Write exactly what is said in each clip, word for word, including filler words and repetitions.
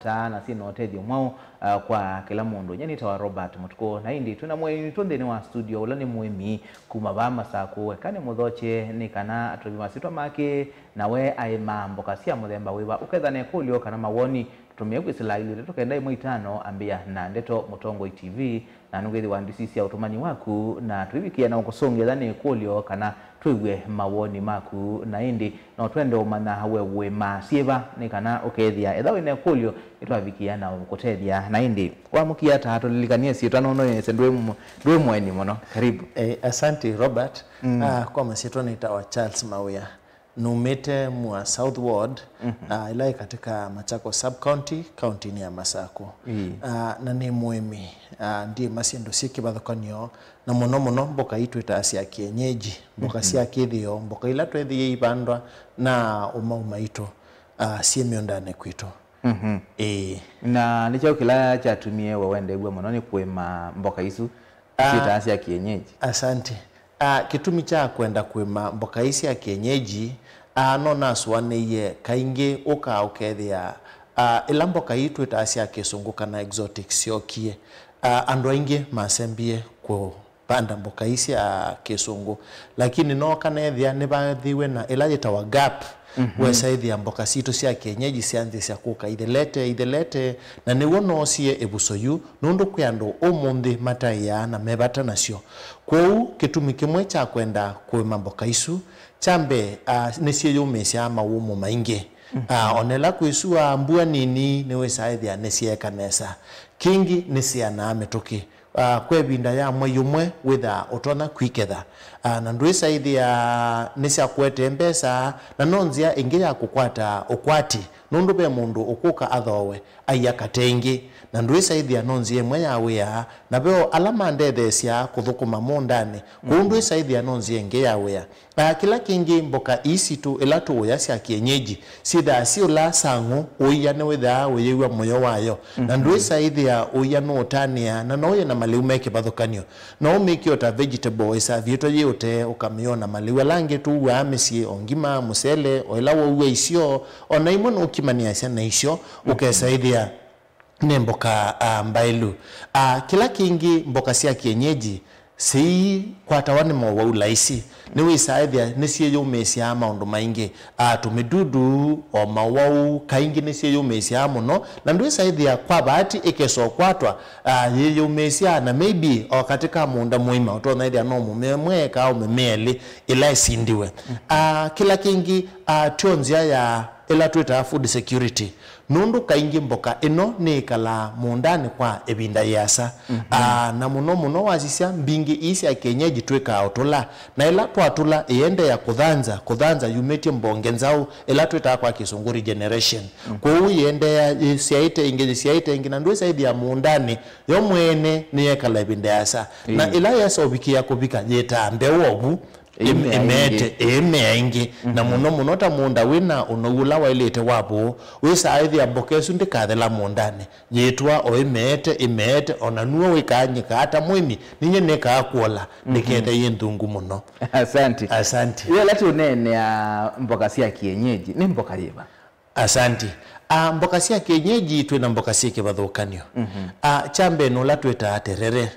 taa na syĩ na ũtethyo mwaũ, ah, kwa kĩla mũndũ. Nyie nĩtawa Robert Mũtukũ, na ĩndĩ twĩ na mũeni witũ nthĩnĩ wa studio, ũla nĩ mũĩmi kuma vaa Masakũ. Eka nĩmũthokye nĩ kana atũvi masyĩtwa make, na we aĩmaa mboka sya mũthemba wĩva. Ũketha na ĩkũlyo kana mawoni, tũtũmĩe kwĩsĩla ilĩ itatũ kenda ĩmwe itano, ambĩa na Ndeto Mũtongoi T V, na nũkwĩthĩwa ndisi sya ũtũmani waku, na tũivikĩa na ũkũsũngĩa nĩ ĩkũlyo kana twĩw'e mawoni maku. Na ĩndĩ no twende ũmanya we wĩmaa syĩva, nĩ kana ũkethĩa ethĩwa wĩ na ĩkũlyo, nĩtwavikĩa na ũkũtethya. Na ĩndĩ wamũkia taa, tũlilikanie syĩtwa nũndũ nĩsĩ ndwĩ mũ-, ndwĩ mũeni mũno. Karibu. Eh, asante, Robert. Mm. Ah, kwa masyĩtwa nĩtawa Charles Mawĩa. Numĩte Mua South Ward, mhm, ah, ĩla ĩ katika Machakos Sub County, kaunti-inĩ ya Masakũ. Ĩĩ. Ah, na nĩ mũĩmi. Ah, ndiĩma syĩndũ syĩ kĩvathũkany'o, na mũno mũno mboka ii twĩtaa sya kienyeji, mboka, mhm, sya kĩthĩo, mboka ila twethĩie ivandwa na ũmau maitũ, ah, syĩ mĩũndanĩ kwitũ. Mhm. Ĩĩ. Na nĩ kyaũ kĩla kyatumie we wende w'o mũno nĩ kũĩma mboka isu, ah, twĩtaa sya kienyeji? Asante. Ah, kĩtumi kya kwenda kũĩma mboka ii sya kienyeji, ah, no nasũanĩie kaingĩ ũkaa ũkethĩa, ah, ĩla mboka ii twĩtaa sya kĩsũngũ kana exotic syookie, ah, andũ aingĩ masembie kũvanda mboka ii sya kĩsũngũ. Lakini nooka neethĩa nĩvathĩwe na ĩla yĩtawa gap, mhm, wesa ĩthĩa mboka sitũ sya kienyeji syanzĩsya kũka ithelete, ithelete, na nĩw'o noosie ĩvuso yu, nũndũ kwĩ andũ ũmũnthĩ mataĩaa na me vata nasyo. Kwoou, kĩtumi kĩmwe kya kwenda kũĩma mboka isu, kya mbee, ah, nĩsyĩyũmĩĩsyaa mawũmũ maingĩ. Mhm. Ah, o na ĩla kwĩ sua, mbua nini nĩwĩsaa ĩthĩa nĩsyeeka nesa. Kĩngĩ, nĩsĩanaa mĩtũkĩ. Ah, kwa ĩvinda ya mwei ũmwe wĩthaa ũtonya kwiketha. Ah, na ndwĩsa ĩthĩa nĩsyakũetee mbesa, na no nzĩa ĩngĩ ya kũkwata ũkwati, nũndũ ve mũndũ ũkũka athoowe, aia kate ĩngĩ. Na ndwĩsa ĩthĩa no nzĩa ĩmwe ya wĩa, na veo ala mandetheesya kũthũkũma mũũndanĩ, kwoou, mhm, ndwĩsa ĩthĩa no nzĩa ĩngĩ ya wĩa. Na kĩla kĩngĩ, mboka ii sitũ ĩla tũũya sya kienyeji, syĩthaa syĩũla sang'ũ, ũia nĩwĩthaa ũyĩw'a mũyo wayo. Na, mhm, ndwĩsa ĩthĩa ũia nũũtanĩa, na no ũye na malĩu me kĩvathũkany'o. No ũmĩkĩe o ta vegetable ĩsaviĩtwe yĩ ũtee, ũkamĩyona malĩu ala angĩ tũuaa mĩsyĩ, o ngima, mũsele, o ĩla waua isyo, o na imwe nũkimanĩasya na isyo, mhm, ũkesa ĩthĩa nĩ mboka, ah, mbaĩlu. Ah, kĩla kĩngĩ, mboka sya kienyeji siikwatawa nĩ mowau laisi. Nĩwĩsaa ĩthĩa nĩsyĩyũmĩĩsyaa maũndũ maingĩ. Ah, tũmĩdudu, o mowau, kaingĩ nĩsyĩyũmĩĩsyaa mũno, na ndwĩsa ĩthĩa kwa vaati ĩkesa ũkwatwa, ah, yĩyũmĩĩsya, na maybe o katĩ ka mũũnda mũima, ũtonya ĩthĩa no mũmea ũmwe kaa o mĩmea ĩlĩ ĩla ĩsindiwe. Ah, kĩla kĩngĩ, ah, tyo nzĩa ya ĩla twĩtaa food security. Nũndũ kaingĩ mboka ĩno nĩĩkalaa mũũndanĩ kwa ĩvinda yĩasa. Mhm. Ah, na mũno mũno wasisya, mbingĩ ii sya kienyeji twĩkaa ũtũla, na ĩla twatũla ĩendeea kũthanza, kũthanza yumĩtye mbonge nzaũ, ĩla twĩtaa kwa kĩsũngũ regeneration. Mhm. Kwoou yĩendeea yĩsyaĩte ĩngĩ, yĩsyaĩte ĩngĩ, na ndwĩsa ĩthĩa mũũndanĩ yo mwene nĩyekala ĩvinda yĩasa. Na, ĩĩ, ĩla yesa ũvikĩa kũvika, yĩtaa mbeũ ovu, ĩmea ĩmeete, ĩngĩ, ĩmea ĩngĩ. Na, mhm, mũno mũno ta mũũnda wĩ na ũnou ũla waĩlĩte wa vũũ, wĩsaa ĩthĩa mboka ĩsu ndĩkathela mũũndanĩ, yĩtũa o ĩmeete, ĩmeete, o na nuo wĩkaa nyĩkaa ta mũĩmi, ninyie nĩkaa kũola, mhm, ndĩkethe yĩ nthũku mũno. Asante. Asante. Ĩla tũneenea mboka sya kienyeji, nĩ mboka yĩva? Asante. Ah, mboka sya kienyeji, twĩ na mboka syĩ kĩvathũkany'o. Mhm. Ah, kya mbee nĩ ũla twĩtaa terere.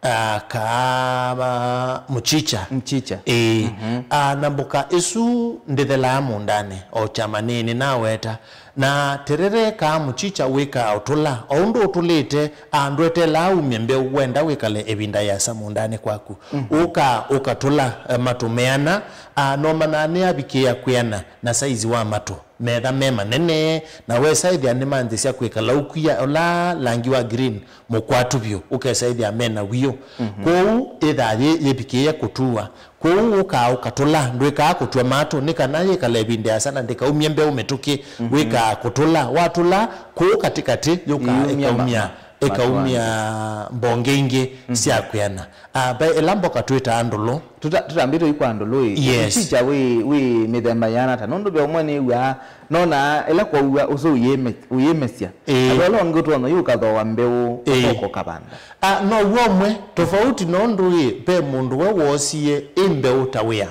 Ah, kaa, ah, mchicha. Mchicha. Ĩĩ. Mhm. Ah, na mboka ĩsu ndĩthelaa mũũndanĩ, o kyama nĩnĩ naweta. Na terere kaa mchicha wĩkaa ũtũla, o ũndũ ũtũlĩte, ah, ndwetelaa umye mbeũ, wenda wĩkale ĩvinda yĩasa mũũndanĩ kwaku. Mhm. Ũkaa, ũkatũla, eh, matũ meana, ah, nomanaa nĩavikĩĩa kwĩana na saizi wa matũ. Metha me manene, na wesa ĩthĩa nĩmanzĩsya kwĩkala ũkwia ũla langi wa green mũkwatu vyũ, ũkesa ĩthĩa me na wiũ. Mhm. Kwoou ĩthaa yĩ-, yĩvikĩĩe kũtuwa. Kwoou ũkaa ũkatũla, ndwĩkaa kũtw'a matũ, nĩ kana yĩkale ĩvinda yĩasa na ndĩkaumye mbeũ mĩtũkĩ, mhm, wĩkaa kũtũla. Watũla, kũu katĩkatĩ yũkaa ĩkaumya ma-, ĩkaumya matũ angĩ, mbonge ingĩ, mhm, sya kwĩana. Ah, ve ĩla mboka twĩtaa ndũlũ. Tũta-, tũtambĩtwe yu kwa ndũlũ ĩ. Yes. Mchicha wĩ, wĩ mĩthemba yĩana ata? Nũndũ ve ũmwe nĩw'aa, nona ĩla kwaua ũsũ ũyĩme-, ũyĩmesya. Ĩĩ. Na ve ũla ũngĩ ũtonya yu ũkathooa mbeũ, ĩĩ, ũkoka ũkavanda. Ah, no w'o ũmwe, tofauti nũndũ ĩ, ve mũndũ we woosie ĩ mbeũ ta wĩa.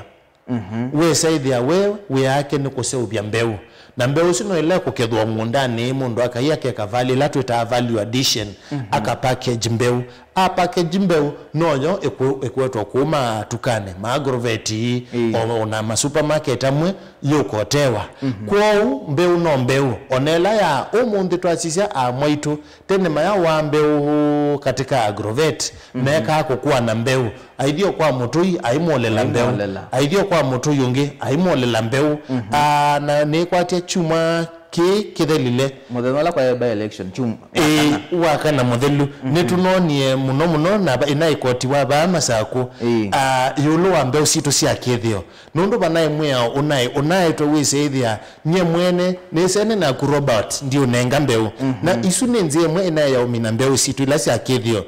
Mhm. Wĩsa ĩthĩa we wĩa wake nĩ kũseũvya mbeũ. Na mbeũ isu no ila ikũkethwa mũũndanĩ, mũndũ akai akeka value, ĩla twĩtaa value addition, aka package mbeũ. A package mbeũ, noyo ĩkũ-, ĩkũetwa kũu matukanĩ, ma agrovet, Ĩĩ. o, o na ma supermarket amwe, yũkotewa. Kwoou, mbeũ no mbeũ. Ona ĩla ya ũmũnthĩ twasisya amwaitũ, tene mayawa mbeũ katika agrovet, mekaa kũkua na mbeũ. Aithio kwa mũtũi, aimwolela mbeũ. Aimwolela. Aithio kwa mũtũi ũngĩ, aimwolela mbeũ. Ah, na nĩkwatya kyumwa kĩĩ kĩthelile. Mũthenya ũla kwa by election, chum-, Ĩĩ, wakana. Wakana mũthelu. Nĩtũnonie mũno mũno na ba-, ĩnaĩkotiwa vaa Masakũ. Ĩĩ. Ah, ĩũlũ wa mbeũ sitũ sya kĩthĩo. Nũndũ vanaĩ mwĩao ũnaĩ, ũnaetwe wĩsĩĩthya, nyie mwene, nĩsene naku Robert, ndiũnenga mbeũ. Na isu nĩ nzĩa ĩmwe ĩnaĩ ya ũmina mbeũ sitũ ila sya kĩthĩo.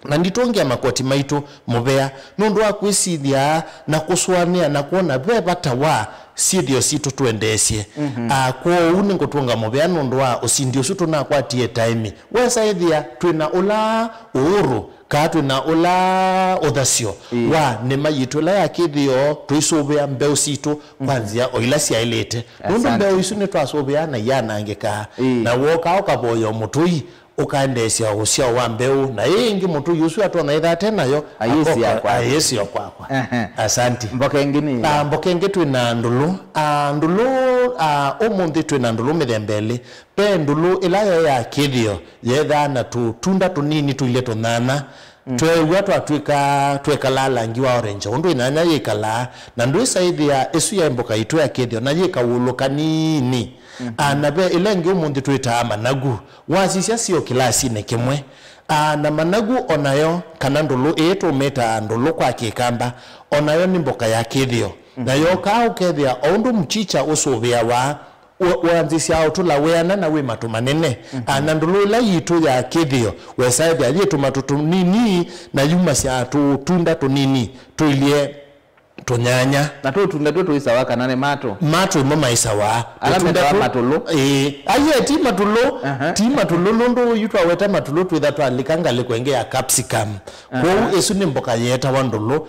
Na nditũngĩa makoti maitũ mũvea, nũndũ wa kwĩsilya na kũsũanĩa na kwona ve vata wa syĩthĩo sitũ tũendeesye. Ah, kwoou nĩngũtũnga mũvea nũndũ wa ũsindi ũsu tũnakwatie taĩmi. Wesa ĩthĩa twĩ na ũla ũũrũ, kaa twĩ na ũla ũthasyo wa nĩma yitũ ĩla ya kĩthĩo, tũisũvĩa mbeũ sitũ kwa nzĩa o ila syaĩlĩte. Nũndũ Asante. mbeũ isu nĩtwasũvĩaa na iyanangĩkaa. Ĩĩ. Na wookaa ũkavoya mũtũi, ũkaendeesya ũsyao wa mbeũ, na ĩĩ ĩngĩ mũtũi ũsu atonya ĩtha ate nayo, Ayĩsya akoka, kwakwa. Ayĩsya kwakwa. Ehe. Asanti. Mboka ĩngĩ nĩ Ah, mboka ĩngĩ twĩ na ndũlũ. Ah, ndũlũ, ah, ũmũnthĩ twĩ na ndũlũ mĩthemba ĩlĩ. Ve ndũlũ ĩla yo ya kĩthĩo, yethaa na tũtunda tũnini tũilye tũnyanya. Tweew'a twatw'ĩka twekalaa langi wa orange, ũndũ ĩnyanya yĩkalaa, na ndwĩsa ĩthĩa ĩsu yaĩ mboka yitũ ya kĩthĩo, na yĩ kaũlũ kanini. Ah, na ve ĩla ĩngĩ ũmũnthĩ twĩtaa managu. Wasisya syo kĩlasinĩ kĩmwe. Ah, na managu onayo, kana ndũlũ ĩĩ tũmĩtaa ndũlũ kwa Kĩkamba, onayo nĩ mboka ya kĩthĩo. Na yokaa ũkethĩa o ũndũ mchicha ũsũvĩawa, wa-, wanzĩsya ũtũla wĩana na wĩ matũ manene. Ah, na ndũlũ ĩla yitũ ya kĩthĩo, wesa ĩthĩa yĩ tũmatũ tũnini na yumasya tũtunda tũnini tũilye tũnyanya. Na tũtunda tũ tũĩsawa kana nĩ matũ? Matũ mo maĩsawa. Ala Tũtunda metawa tũ- matũlũ? Ĩĩ. Aiye, ti matũlũ. Aha. Ti matũlũ, nũndũ yu twaweta matũlũ twĩtha twalika ngalĩko ĩngĩ ya capsicum. Aha. Kwoou ĩsu nĩ mboka yeetawa ndũlũ.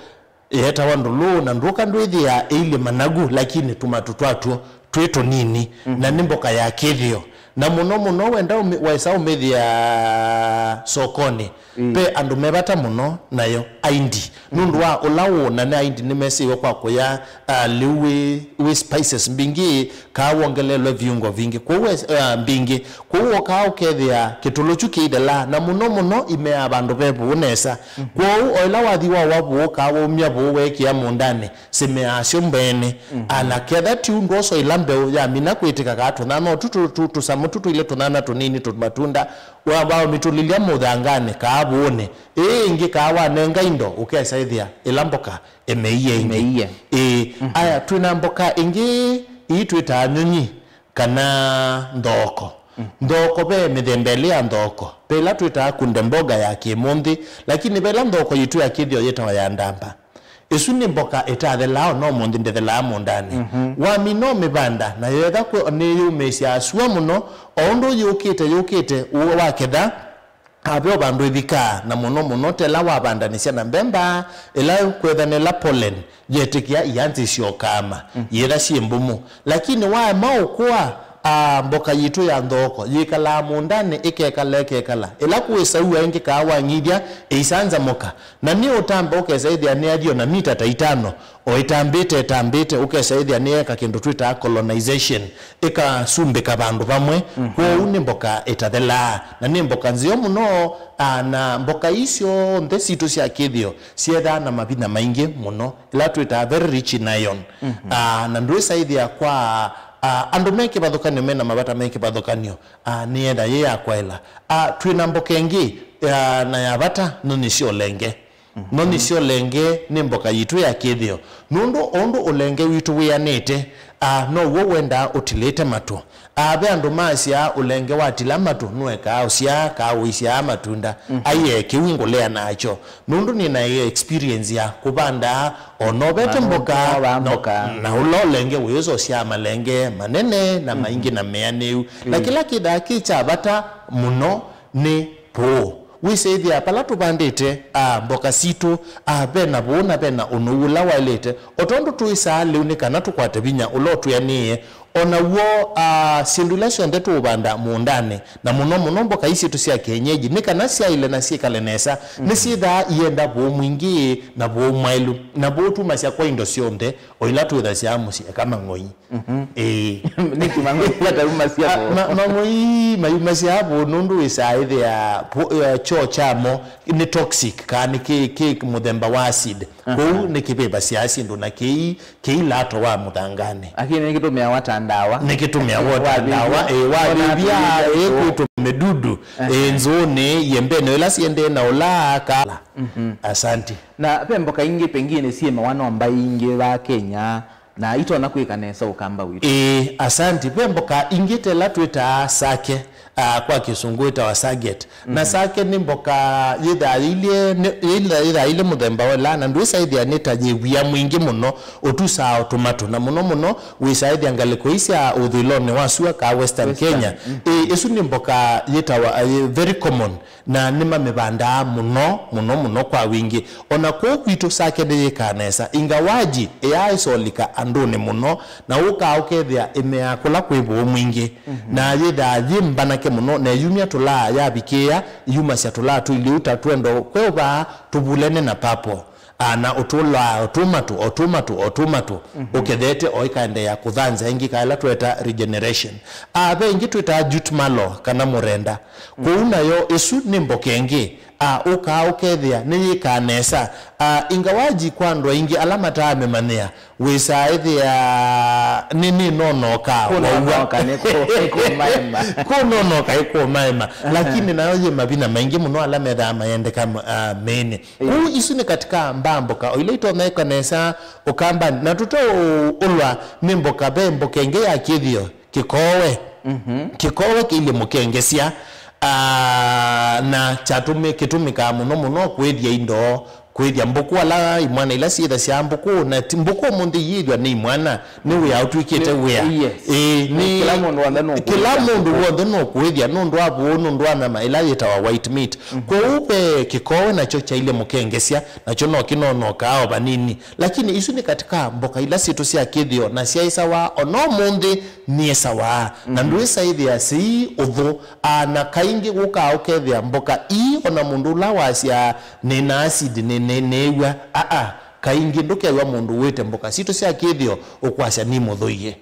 Yeetawa ndũlũ, na ndũka ndwĩthĩa ĩilye managu, lakini tũmatũ twatw'o twĩ tũnini. Na nĩ mboka ya kĩthĩo. Na mũno mũno wenda ũmĩ-, waĩsa ũmĩthĩa sokonĩ. Ve andũ me vata mũno nayo, aindi. Nũndũ wa ũla ũnene, aindi nĩmesĩwe kwa kũya, ah, lĩu wĩ, wĩ spices mbingĩ, kaa wongelelwe viungo vingĩ. Kwoou wes-, ah, mbingĩ. Kwoou wokaa ũkethĩa kĩtũlũ kyu kĩithelaa, na mũno mũno imeaa vandũ ve vũũ nesa. Kwoou o ĩla wathi wawa vũũ, kaa waumya vũũ weekĩa mũũndanĩ, simeaa syo mbeenĩ. Ana ketha ti ũndũ ũso ĩla mbeũ yamina kwĩtĩka kaa tũnyanya tũ, tũ, tũ, tũsamũ tũ tũilye tũnyanya tũnini tũmatunda, wa, waũmĩtũlĩlya mũthanganĩ kaa vũũnĩ. Ĩĩ ĩngĩ kaa wanenga indo, ũkesa ĩthĩa ĩla mboka ĩmeiye ĩngĩ. Ĩmeiye. Ĩĩ. Aya, twĩ na mboka ĩngĩ ii twĩtaa nyũnyi kana nthooko. Nthooko ve mĩthemba ĩlĩ ya nthooko. Ve ĩla twĩtaa kunde mboga ya kĩmũnthĩ, lakini ve ĩla nthooko yitũ ya kĩthĩo yĩtawa ya ndamba. Ĩsu nĩ mboka ĩtathelaa, o na ũmũnthĩ ndĩthelaa mũũndanĩ. Wamina ũmĩvanda, nayo yetha kwĩ, nĩyũmĩĩsyaa sua mũno, o ũndũ yũkĩte, yũkĩte, ũ-, waketha, a, ve o vandũ ĩvikaa, na mũno mũno tela wavandanĩsya na mbemba, ĩla kwetha nĩ ĩla pollen yetĩkĩa ianzĩsya ũkaama, yĩtha syĩ mbũmũ. Lakini waema ũkũa, a, mboka yitũ ya nthooko yĩkalaa mũũndanĩ, ĩkekala, ĩkekala. Ĩla kũĩsaua ĩngĩ kaa wang'ithya, ĩisanzamũka. Na nĩ ũtamba ũkesa ĩthĩa nĩyathi o na mita ta itano, o ĩtambĩte, ĩtambĩte, ũkesa ĩthĩa nĩyeeka kĩndũ twĩtaa colonization, ĩkasumbĩka vandũ vamwe. Kwoou nĩ mboka ĩtathelaa, na nĩ mboka nzeo mũno, a, na mboka ii syonthe sitũ sya kĩthĩo syethaa na mavinya maingĩ mũno, ĩla twĩtaa very rich in iron. A, na ndwĩsa ĩthĩa kwa, a, andũ me kĩvathũkanyo, mena mavata me kĩvathũkanyo, a, nĩyetha yĩ ya kwaĩla. A, twĩ na mboka ĩngĩ, a, na ya vata, no nĩ sya ũlenge. No nĩ sya ũlenge nĩ mboka yitũ ya kĩthĩo. Nũndũ o ũndũ ũlenge witũ wĩanĩte, a, now'o wendaa ũtilĩte matũ. A, ve andũ maasyaa ũlenge watila matũ nũekaa ũsyaa, kaa ũisyaa matunda. Aiee, kĩu ngũlea nakyo. Nũndũ nĩ na experience ya kũvanda, o novete mboka, na, na ũla ũlenge wĩũsa ũsyaa malenge manene na maingĩ na meanĩu. Na kĩla kĩthaa kĩ kya vata mũno nĩ vũũ. Wĩsĩthĩa vala tũvandĩte, a, mboka sitũ, a, vena vũũ na vena ũnou ũla waĩlĩte. O tondũ twĩsaa lĩu nĩ kana tũkwate vinya ũla ũtwĩanĩĩe, O naw'o, ah, syĩndũ ila syonthe tũũvanda mũũndanĩ, na mũno mũno mboka ii sitũ sya kĩenyeji, nĩ kana syaĩle na syĩkale nesa, nĩsyĩthaa ienda vũũ mwingĩ na vũũ mwaĩlu, na vũũ tumasya kwa indo syonthe o ila twĩthasya mũsyĩ, eka mang'oi. Ĩĩ. Nĩkĩ mang'oi mataumasya Ah, vũũ? ma- mang'oi mayumasya vũũ nũndũ wĩsaa ĩthĩa vũ- eh, kyoo kyamo nĩ toxic, kana nĩ kĩ, kĩ mũthemba wa acid. Kwoou nĩkĩvĩvasya syĩndũ na kĩi kĩilato wa mũthanganĩ. Lakini nĩkĩtũmĩawa ta ndawa. Nĩkĩtũmĩawa ta ndawa, ĩĩ, wavĩvya, ĩĩ, kwĩtũ mĩdudu, ĩĩ, nzũũnĩ, iembenĩ, ila siendee na ũla kala. Asante. Na ve mboka ingĩ pengine syĩmawa no mbaĩ ingĩ va Kenya, na itonya kwĩka nesa ũkamba witũ. Ĩĩ, asante. Ve mboka ingĩ ta ĩla twĩtaa sake, ah, kwa kĩsũngũ ĩtawa saget. Na sake nĩ mboka yĩthaa yĩilye, nĩ- yĩthaa yĩilye mũthemba wa ĩla, na ndwĩsa ĩthĩa nĩ ta yĩ wia mwingĩ mũno, ũtusaa o tũmatũ, na mũno mũno wĩsa ĩthĩa ngalĩko ii sya ũthũĩlonĩ wa sua ka Western Kenya. Ĩĩ, ĩsu nĩ mboka yĩtawa, eh, very common, na nĩmamĩvandaa mũno mũno mũno kwa wingĩ. Ona kũu kwitũ sake nĩyĩkaa nesa, ingawaji ĩyaa ĩsolika andũnĩ mũno, na ũkaa ũkethĩa ĩmeaa kũla kwĩ vũũ mwingĩ, na yĩthaa yĩ mbanake mũno, na ĩyumya tũlaa yavikĩĩa, ĩyumasya tũlaa tũiliu ta twendo kweũvaa tũvulene na papo, a, na ũtũlaa o tũmatũ, o tũmatũ, o tũmatũ, ũkethete o ĩkaendeea kũthanza ĩngĩ, kaĩla tweta regeneration. A, ve ĩngĩ twĩtaa jute mallow kana mũrenda. Kũu nayo ĩsu nĩ mboka ĩngĩ, a, ũkaa ũkethĩa nĩyĩkaa nesa. A, ingawaji kwa andũ aingĩ ala mataamĩmanyĩa, wĩsaa ĩthĩa nĩ nĩnonokaa. Kũnonoka nĩ kũ- nĩ kũmaema. Kũnonoka ĩkũmaema. Lakini nayo yĩ mavina maingĩ mũno ala methaa mayendeka, a, mĩĩnĩ. Kũu isu nĩ katika mbaa mboka o ila itonya ĩka nesa ũkamba, na tũteũũlwa nĩ mboka, ve mboka ĩngĩ ya kĩthĩo, kĩkowe. Kĩkowe kĩilye mũkengesya, ah, na kyatũmĩ- kĩtũmĩkaa mũno mũno kũĩthya indo, kũĩthya mbũkũ, ala imwana ila syĩthasya mbũkũ, na ti- mbũkũ ũmũnthĩ iyĩthwa nĩ imwana, nĩ wĩa ũtw'ĩkĩte wĩa. Yes. Ĩĩ, nĩ kĩla mũndũ w'onthe nũkũĩthya. Kĩla mũndũ w'onthe nũkũĩthya nũndũ wa vũũ, nũndũ wa nyama ĩla yĩtawa white meat. Kwoou ve kĩkowe nakyo kyailye mũkengesya, nakyo no kĩnonokaa o vanini. Lakini isu nĩ katika mboka ila sitũ sya kĩthĩo na syaĩsawa o na ũmũnthĩ nĩĩsawa. Na ndwĩsa ĩthĩa sii ũthũ, a, na kaingĩ ũkaa ũkethĩa mboka ii o na mũndũ ũla wasya nĩ na acid nĩ- nĩ- nĩĩw'a. Aa, kaingĩ ndũkew'a mũndũ ũĩte mboka sitũ sya kĩthĩo ũkwasya nĩ mũthũie.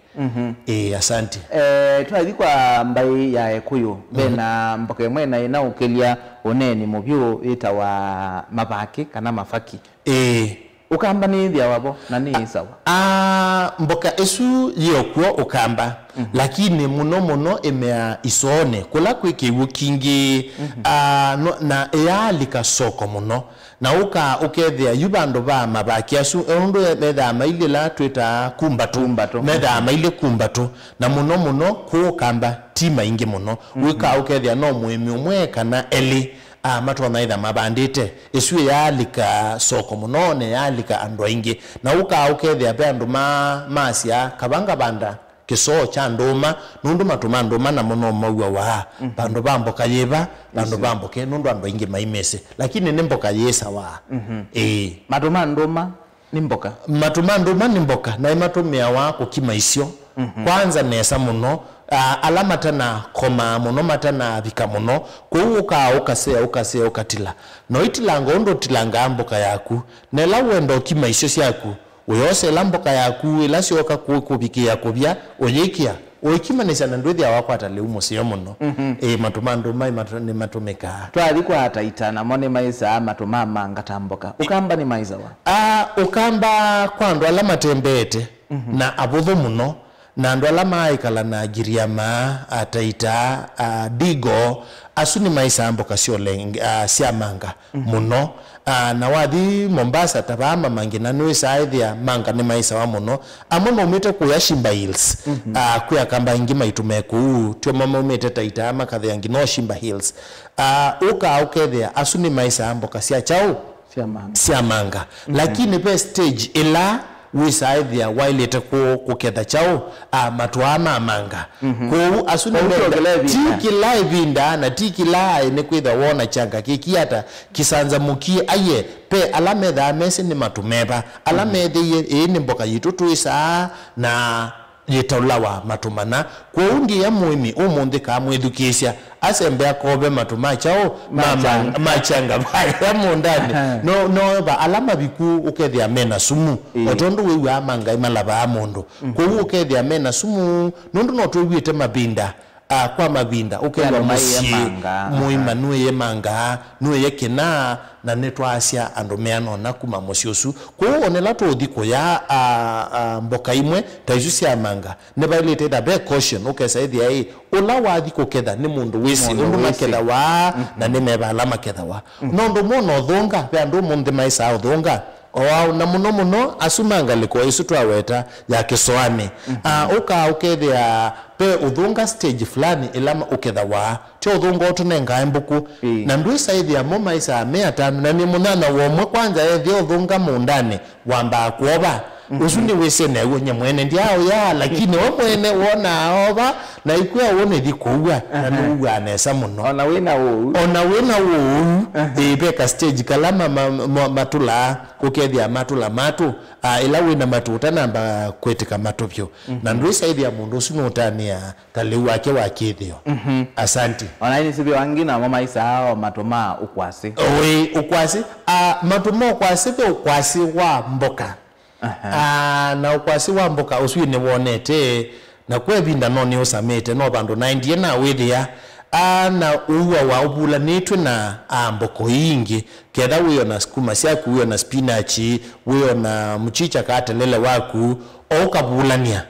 Ĩĩ, asante. Eh, twathi kwa mbaĩ ya Ekũyũ, ve na mboka ĩmwe na ĩnaũkĩlya ũneeni mũvyũ yĩtawa mavakĩ kana mavaki. Ĩĩ. Ũkamba nĩĩthĩawa vo na nĩĩsawa? Ah, mboka ĩsu yĩ o kw'o ũkamba, lakini mũno mũno ĩmeaa isoonĩ, kũla kwĩ kĩw'ũ kingĩ, ah, no- na ĩyaalika soko mũno. Na ũkaa ũkethĩa yu vandũ va mavaki asu, e ũndũ methaa mailye la twĩtaa kumbatũ. Kumbatũ. Methaa mailye kumbatũ. Na mũno mũno kũũ kamba ti maingĩ mũno. Wĩkaa ũkethĩa no mũĩmi ũmwe kana elĩ, a, matonya ĩtha mavandĩte. Ĩsu ĩyaalika soko mũno, na ĩyaalika andũ aingĩ. Na ũkaa ũkethĩa ve andũ ma- masya, kavanga vanda kĩsoo kya ndũma, nũndũ matũ ma ndũma namo no mauawa. Vandũ va mboka yĩva, vandũ va mboka ĩ, nũndũ andũ aingĩ maimĩsĩ. Lakini nĩ mboka yĩsawa. Ĩĩ. Matũ ma ndũma nĩ mboka? Matũ ma ndũma nĩ mboka, na ĩmatũmĩawa kũkima isyo. Kwanza nesa mũno, a- ala matanakomaa mũno, matanavika mũno. Kwoou ũkaa ũkasea, ũkasea, ũkatila. Na ũitilanga ũndũ ũtilangaa mboka yaku. Na ĩla wenda ũkima isyo syaku, ũyosela mboka yaku ĩla syoka kũ- kũvikĩĩa kũvya, ũyĩkĩa, ũikimanĩsya na ndwĩthĩawa wakwata lĩu mũseo mũno. Ĩĩ, matũ ma ndũma nĩmatũ- nĩmatũmĩkaa. Twathi kwa ataita, namo nĩmaĩsaa matũ ma manga ta mboka. Ũkamba nĩmaĩsawa? A, ũkamba kwa andũ ala matembeete na avũthũ mũno, na andũ ala maaĩkala na Giriama, ataita, a, Digo, asu nĩmaĩsaa mboka sya ũlenge- a, sya manga mũno. Ah, na wathi Mombasa, ta vaa Mama Ngina, nĩwĩsaa ĩthĩa manga nĩmaĩsawa mũno. Amwe maumĩte kũya Shimba Hills, ah, kwĩ Akamba aingĩ maitũ me kũu, tyo ma- maumĩte Taita makathĩa nginya o Shimba Hills. Ah, ũkaa ũkethĩa asu nĩmaĩsaa mboka sya kyaũ? Sya manga. Sya manga. Lakini ve stage ĩla wĩsaa ĩthĩa waĩlĩte kũ- kũketha kyaũ? A, matũ aa ma manga. Kwoou asu nĩmenda ti kĩla ĩvinda, na ti kĩla aĩ nĩkwĩthwa wona kyanga kĩkiata kĩsanzamũkie. Aiee, ve ala methaa mesĩ nĩ matũ meva, ala meethĩie ĩĩ nĩ mboka yitũ twĩsaa, na yĩtaũlawa matũ mana. Kwoou ndia mũĩmi ũmũnthĩ kaa mwĩthukĩĩsya asembe akove matũ ma kyaũ? Ma ma kyanga. Ma kyanga vaya mũũndanĩ. Aha. No, no va ala maviku ũkethĩa mena sumu. Ĩĩ. O tondũ wĩw'aa mangaĩ malavaa mũndũ. Mhm. Kwoou ũkethĩa mena sumu, nũndũ no twĩw'ĩte mavinda, ah, kwa mavinda ũkethĩa andũ maiye mũsyĩ manga, mũima, aha, nũĩye manga, nũĩye kĩna, na nĩtwaasya andũ meana ũna kuma mũsyĩ ũsu. Kwoou onela tũũthi kũya, ah, ah, mboka imwe ta isu sya manga, nĩvaĩlĩte ĩtha ve caution, ũkesa ĩthĩa ĩ, ũla wathi kũketha nĩ mũndũ wĩsĩ ũndũ wĩsĩ makethawa, mhm, na nĩ meva ala makethawa. Mhm. No ũndũ ũmwe ona ũthũnga, ve andũ ũmũnthĩ maĩsaa ũthũnga, o ao, na mũno mũno asu ma ngalĩko ĩsu twaweta ya kĩsoanĩ. Mhm. Ah, ũkaa ũkethĩa ve ũthũnga stage fulani ĩla ma-, ũkethawa, ti ũthũnga ũtũnengae mbũkũ. Ĩĩ. Na ndwĩsa ĩthĩa mo maĩsaa me atanu, na nĩ mũnyanya wa ũmwe kwanza ethĩa ũthũnga mũũndanĩ, wambaa kwova. Mhm. Ũsu nĩwĩsĩ naw'o nye mwene ndyaũya, lakini we mwene wonaa ova, na ikwĩa ũũ nĩthi kũua, na, aha, nũuaa nesa mũno. Ona wĩ na ũu. Ona wĩ na ũu, aha, ĩĩ, ve ka stage kala ma, ma, ma, matũlaa, ũkethĩa matũla matũ, ah, ĩla wĩ na matũ ũtanamba kwĩtĩka matũ vyũ. Mhm. Na ndwĩsa ĩthĩa mũndũ ũsu nũũtanĩa ta lĩu wake wa kĩthĩo. Mhm. Asanti. Ona nĩsĩ ve angĩ namo maĩsaa o matũ ma ũkwasĩ. Oi, ũkwasĩ. Ah, matũ ma ũkwasĩ ve ũkwasĩ wa mboka. Aha. Ah, na ũkwasĩ wa mboka ũsu nĩwonete, na kwa ĩvinda no nĩũsamĩte, no vandũ naendie nawĩthĩa, ah, na ũua wa ũvulanĩtw'e na, ah, mboko ii ingĩ, ketha wĩona sukuma syaku, wĩona spinach, wĩona mchicha ka telele waku, o ũkavulany'a.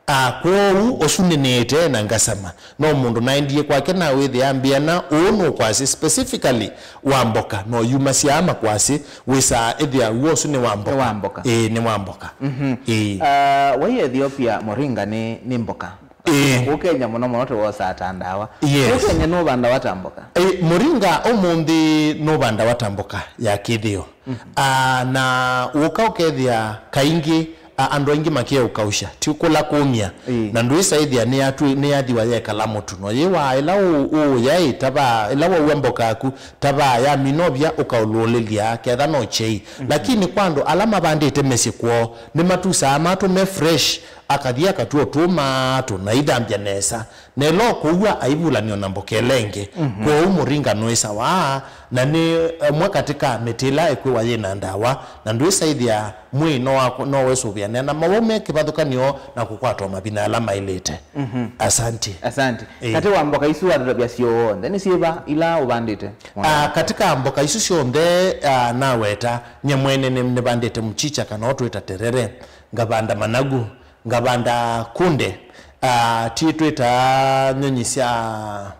Ah, kwoou ũsu nĩnĩĩte na ngasama. No mũndũ naendie kwake nawĩthĩa ambĩa na ũũ nĩ ũkwasĩ specifically wa mboka, no yumasya makwasĩ, wĩsaa ĩthĩa w'o ũsu nĩ wa mboka. Nĩ wa mboka. Ĩĩ, nĩ wa mboka. Mhm. Ĩĩ. Ah, wai Ethiopia moringa nĩ, nĩ mboka. Ĩĩ. Kũu Kenya mũno mũno tũwosaa ta ndawa. Yes. Kũu Kenya nũvandawa ta mboka. Ĩĩ, moringa ũmũnthĩ nũvandawa ta mboka ya kĩthĩo. Mhm. Ah, na ũka ũkethĩa kaingĩ, a, andũ aingĩ makĩeũkausya, ti kũla kũmya. Ĩĩ. Na ndwĩsa ĩthĩa nĩyatwĩ-, nĩyathiwa yekala mũtu. No yĩwaa ĩla ũ-, ũũyaĩ, tavaa, ĩla waua mboka yaku, tavaa yamina ũvya ũkaũlũlĩlya, ketha no kyei. Mhm. Lakini kwa andũ ala mavandĩte mĩsyĩ kwoo, nĩmatusaa matũ me fresh, akathi akatw'a ũtũũ matũ na ithambya nesa. Na ĩla ũkũua aivulany'a na mboka ĩla ĩngĩ. Mhm. Kwoou mũringa nũĩsawa, na nĩ ũmwe katĩ ka mĩtĩ ĩla ĩkwĩwa yĩ na ndawa, na ndwĩsa ĩthĩa mwĩĩ no wa-, no wĩsũvĩanĩa na mawau me kĩvathũkany'o na kũkwatwa mavinya ala maĩlĩte. Mhm. Asanti. Asanti. Ĩĩ. Katĩ wa mboka isu watũtavya syonthe, nĩ syĩva ila ũvandĩte? Ah, katĩ ka mboka isu syonthe, ah, naweta, nye mwene nĩ-, nĩvandĩte mchicha kana ũtwĩta terere, ngavanda managu, ngavanda kunde, ah, ti twĩtaa nyonyi sya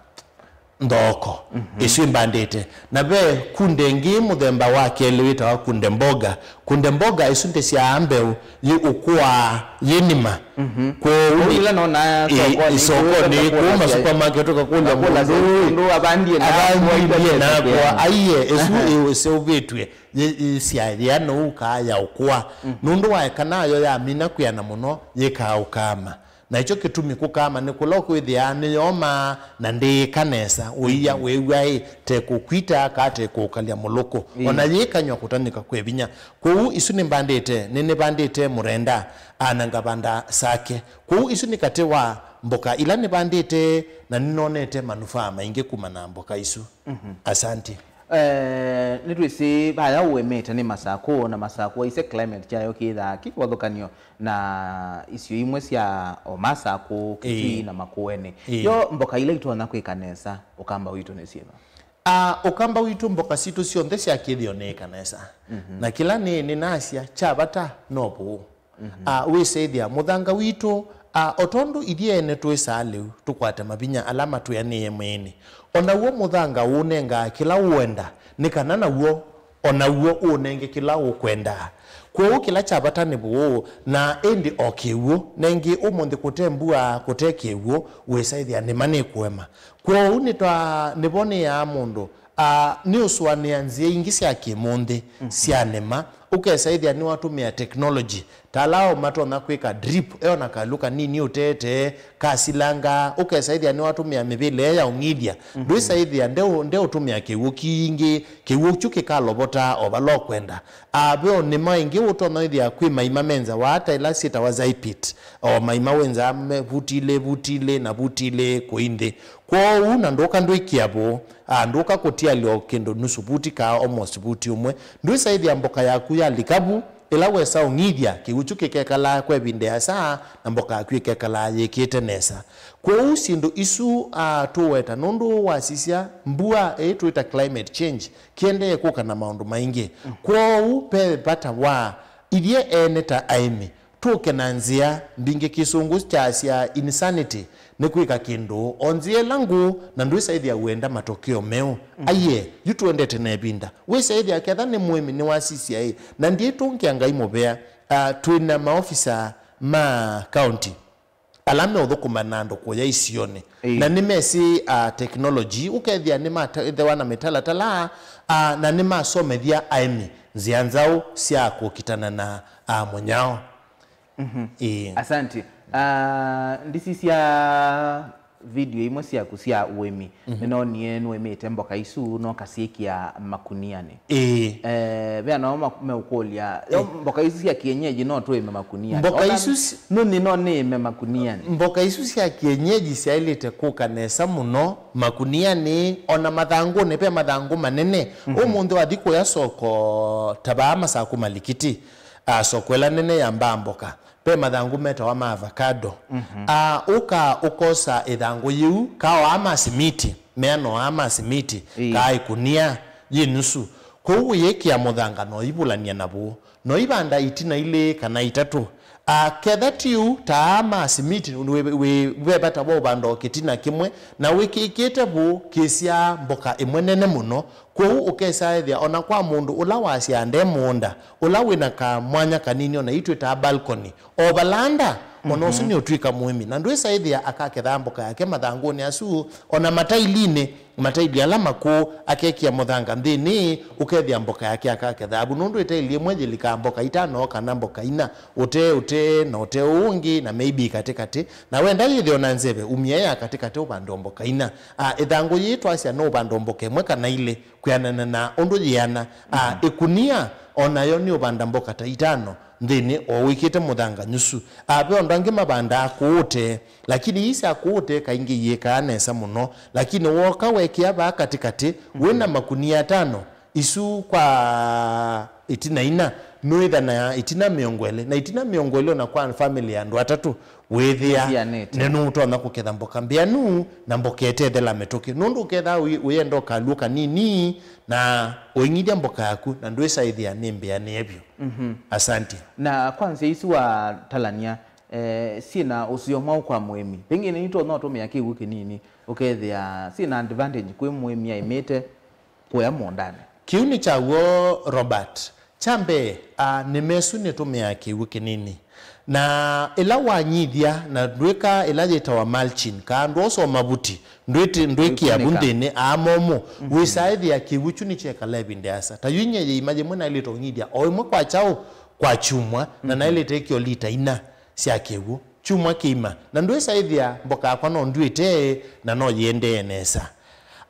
nthoko, mhm, isu imbandĩte. Na ve kunde ĩngĩ mũthemba wa kelĩ wĩtawa kunde mboga. Kunde mboga isu ndĩsyaa mbeũ yĩ ũkũa yĩ nima. Mhm. Kwoou kũu nĩ ila nona ĩ, sokonĩ, isokonĩ, kũu masupermarket ũkakũlya mũndũ ũyũ avandie nakwa, aiye, isu, aha, ĩ, ĩseũvĩtw'e. Yĩ-, yĩsyaĩa nũu kaa ya ũkũa. Mhm. Nũndũ wa eka nayo yamina kwĩana mũno, yĩkaa ũkaama. Na ĩkyo kĩtumi kũkaama nĩ kũla ũkwĩthĩaa nĩyomaa na ndĩĩka nesa, ũia, mhm, wĩw'a ĩ, te kũkwita kaa te kũũkalya mũlũkũ. Ĩĩ. Ona yĩkanywa kũtanĩka kwĩ vinya. Kwoou isu nĩmbandĩte, nĩ-, nĩvandĩte mũrenda, a, na ngavanda sake. Kwoou isu nĩ katĩ wa mboka ila nĩvandĩte na nĩnonete manufaa maingĩ kuma na mboka isu. Mhm. Asanti. Eh, nĩtwĩsĩ vaya ũemete nĩ Masakũ, na Masakũ waisye climate kyayo kĩthaa kĩ kĩvathũkany'o na isio imwe sya o Masakũ, Kitui, ĩĩ, na Makueni. Ĩĩ. Yo mboka ila itonya kwĩka nesa Ũkamba witũ nĩ syĩva? Ah, Ũkamba witũ mboka sitũ syonthe sya kĩthĩo nĩĩka nesa. Mhm. Na kĩla nĩ, nĩnasya, kya vata no vũũ. Mhm. Ah, wĩsĩthya mũthanga witũ, ah, o tondũ ithyĩ ene twĩsaa lĩu tũkwate mavinya ala matwĩanĩe mwĩĩnĩ. O naw'o mũthanga ũũnengaa kĩla ũenda, nĩ kana naw'o o naw'o ũũnenge kĩla ũkwendaa. Kwoou kĩla kya vata nĩ vũũ, na ĩndĩ o kĩw'ũ, nengĩ ũmũnthĩ kũte mbua, kũte kĩw'ũ, wĩsaĩthya nĩma nĩkũema. Kwoou nĩtwa-, nĩvo nĩaa mũndũ, a, nĩũsũanĩa nzĩa ingĩ sya kĩmũnthĩ, mhm, sya nĩma, ũkesaĩthya nĩwatũmĩa technology, Ta ala o matonya kwĩka drip, e o na kalũ kanini ũtete, kasilanga, ũkesa ĩthĩa nĩwatũmĩa mĩvĩla ĩya ya ũng'ithya. Ndwĩsa ĩthĩa ndeũ-, ndeũtũmĩa kĩw'ũ kingĩ, kĩw'ũ kyu kĩkalovota o vala ũkwenda. A, ve o nĩma ĩngĩ ũtonya ĩthĩa kwĩ maima menzawa ta ĩla syĩtawa zai pit. O maima wenza me vuti ilĩ, vuti ilĩ, na vuti ilĩ kũi nthĩ. Kwoou, na ndũka ndwĩkĩa vũũ, a, ndũka kũtialya o kĩndũ nusu vuti kaa almost vuti ũmwe. Ndwĩsa ĩthĩa mboka yaku yalika vu, ĩla wesa ũng'ithya, kĩw'ũ kyu kĩkekalaa kwa ĩvinda ĩasa, na mboka yaku ĩkekalaa yĩkĩte nesa. Kwoou syĩndũ isu, a, tũweta nũndũ wasisya mbua ĩĩ twĩta climate change, kĩendee kũka na maũndũ maingĩ. Kwoou ve vata wa ithyĩ ene ta aĩmi, tũke na nzĩa mbingĩ. Kĩsũngũ kyasya insanity nĩ kwĩka kĩndũ o nzĩa ĩla ngũũ na ndwĩsa ĩthĩa wenda matokeo meũ. Aiee, yu tũendete na ĩvinda. Wĩsa ĩthĩa ketha nĩ mũĩmi nĩwasisya ĩ, na ndiĩtũngĩa Ngai mũvea, a, twĩ na maofisa ma county ala meũthũkũma na andũ kũya isionĩ. Ĩĩ. Na nĩmesĩ, a, technology, ũkethĩa nĩmatethewa na mĩtalatala, a, na nĩmasomethya aĩmi nzĩa nzaũ sya kũkitana na, a, mũnyao. Ĩĩ. Asante. Ah, ndisisya video imwe syaku sya ũĩmi. Nĩnoonie nũĩmĩte mboka isu, no kasyĩkĩa makunianĩ. Ĩĩ. Eh, ve anao ma-, meũkũlya, yo mboka isu sya kienyeji no tũĩme makunianĩ? Mboka isu si- nũni no nĩĩme makunianĩ? Mboka isu sya kienyeji syaĩlĩte kũka nesa mũno makunianĩ, ona mathangũnĩ, ve mathangũ manene. Ũmũnthĩ wathi kũya soko ta vaa Masakũ Malikiti, a, soko ĩla nene ya mbaa mboka, ve mathangũ metawa ma avocado. A, ũka ũkosa ĩthangũ yĩu, kaoaa ma simiti, meanoaa ma simiti, kaa ĩkunia yĩ nusu. Kwoou ũyĩkĩa mũthanga na ũivulany'a na vũũ. Na ũivanda itina ilĩ kana itatũ. A, ketha ti ũu, taa ma simiti, wĩ, wĩ, ve vata wa ũvanda o kĩtina kĩmwe, na wĩkĩkĩte vũũ kĩsyaa mboka ĩmwe nene mũno. Kwoou ũkesa ĩthĩa ona kwa mũndũ ũla wasyaa nde mũũnda, ũla wĩ na kamwanya kanini, ona itwĩtaa balcony, o valanda, ona ũsu nĩũtw'ĩka mũĩmi. Na ndwĩsa ĩthĩa akakethaa mboka yake mathangũnĩ asu, ona matailinĩ, mataili ala makũũ, akekĩa mũthanga nthĩnĩ, ũkethĩa mboka yake akakethaa vu, nũndũ ĩtaili ĩmwe yĩlikaa mboka itano kana mboka ina, ũtee, ũtee, na ũtee ũũ ũngĩ, na maybe katĩkatĩ. Na wenda yĩthĩwe na nzeve, umya ya katĩkatĩ ũvande o mboka ina. A, ĩthangũ yĩĩ twasya no ũvande o mboka ĩmwe kana ilĩ, kwĩanana na ũndũ yĩana. A, ĩkunia, o nayo nĩ ũvanda mboka ta itano nthĩnĩ, o wĩkĩte mũthanga nyusu. A, ve andũ angĩ mavandaa kũũ ũtee, lakini ii sya kũũ ũtee kaingĩ iĩkaa nesa mũno, lakini wooka wekĩa vaa katĩkatĩ, wĩ na makunia atano, isu kwa ĩtina ina, nũĩtha na ĩtina mĩongo ĩlĩ, na ĩtina mĩongo ĩlĩ ona kwa family ya andũ atatũ, wĩthĩa nĩnũũtonya kũketha mboka mbĩanu na mboka ĩtethela mĩtũkĩ, nũndũ ũkethaa ũyenda o kalw'ũ kanini na ũing'ithya mboka yaku na ndwĩsa ĩthĩa nĩ mbĩanĩe vyũ. Asante. Na kwa nzĩa isu watalany'a, eh, syĩ na ũseo mwaũ kwa mũĩmi? Pengine nĩtonya ũtũmĩa kĩw'ũ kĩnini, ũkethĩa syĩ na advantage kwĩ mũĩmi aĩmĩte kũya mũũndanĩ. Kĩu nĩ kya w'o, Robert. Kya mbee, a, nĩma ĩsu nĩtũmĩaa kĩw'ũ kĩnini. Na ĩla wanyithya na ndwĩka ĩla yĩtawa mulching, kaa ndwosa mavuti, ndwĩti-, ndwĩkĩa vu nthĩnĩ aa momũ, wĩsaa ĩthĩa kĩw'ũ kyu nĩkyekala ĩvinda ĩasa. Ta yu nyie yĩima yĩmwe naĩlĩte ũng'ithya o ĩmwe kwa kyaũ kwa kyumwa, na naĩlĩte ĩkĩa o lita ina sya kĩw'ũ kyumwa kĩima, na ndwĩsa ĩthĩa mboka yakwa no ndwĩte na no yĩendee nesa.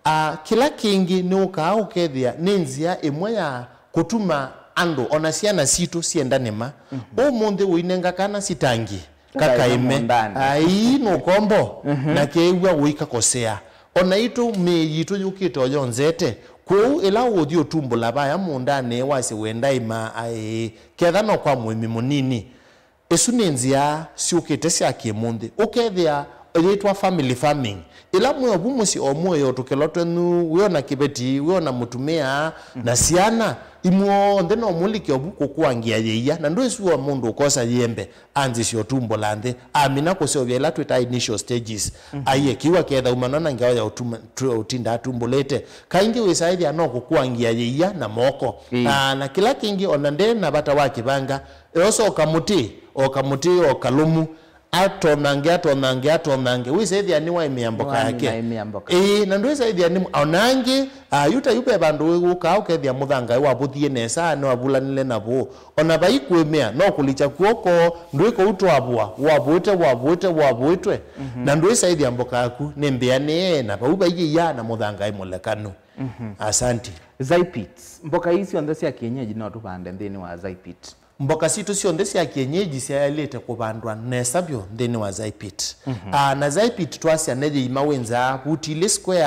A, kĩla kĩngĩ nĩũkaa ũkethĩa nĩ nzĩa ĩmwe ya kũtuma andũ, ona syana sitũ syenda nĩma. Ũmũnthĩ ũinenga kana sitangi kakaĩme, ai, nũkombo, na keew'a ũikakosea. Ona itũ mĩĩ yitũ yũkĩte o yonzete, kwoou ĩla ũũthi ũtumbũla vaya mũũndanĩ wasye wenda ĩma, aĩ, ketha no kwa mũĩmi mũnini. Ĩsu nĩ nzĩa syũkĩte sya kĩmũnthĩ. Ũkethĩa yĩtwa family farming. Ĩla mwĩ ovu mũsyĩ o mũĩ o tũkĩlo twenyu, wĩ o na kĩveti, wĩ o na mũtumĩa, na syana, imw'onthe no mũlike ovu kũkũangĩa yĩia, na ndwĩsua mũndũ ũkosa yĩembe, anzĩsye ũtumbũla nthĩ, amina kũseũvya ĩla twĩtaa initial stages. Aiye, kĩu aketha umana na ngewa ya ũtuma-, tu-, ũtinda atumbũlĩte. Kaingĩ wĩsaĩthĩa no kũkũangĩa yĩia na moko. Na, na kĩla kĩngĩ, ona nde na vata wa kĩvanga, eosa o kamũtĩ, o kamũtĩ, o kalũmu, atonange, atonange, atonange. Wĩsethĩa nĩwaĩmĩa mboka yake. Ĩĩ, na ndwĩsethĩa nĩ, ona angĩ, Aa, yu ta yu ve vandũ wĩw'ũkaa ũkethĩa mũthanga wavũthie nesa, nĩwavulanile na vũũ. O na vai kũĩmĩa, no kũlikya kw'oko, ndwĩka ũu twavũa, wavũĩte, wavũĩte, wavũĩtwe, na ndwĩsaĩthya mboka yaku nĩ mbĩanĩe, na vau vai ĩia na mũthanga wĩ mũlekanu. Asanti. Zypit. Mboka ii syonthe sya kienyeji no tũvande nthĩnĩ wa Zypit? Mboka sitũ syonthe sya kienyeji syaĩlĩte kũvandwa nesa vyũ nthĩnĩ wa Zypit. Aa, na Zypit twasya nĩ yĩima wĩnzaa vuti ilĩ square,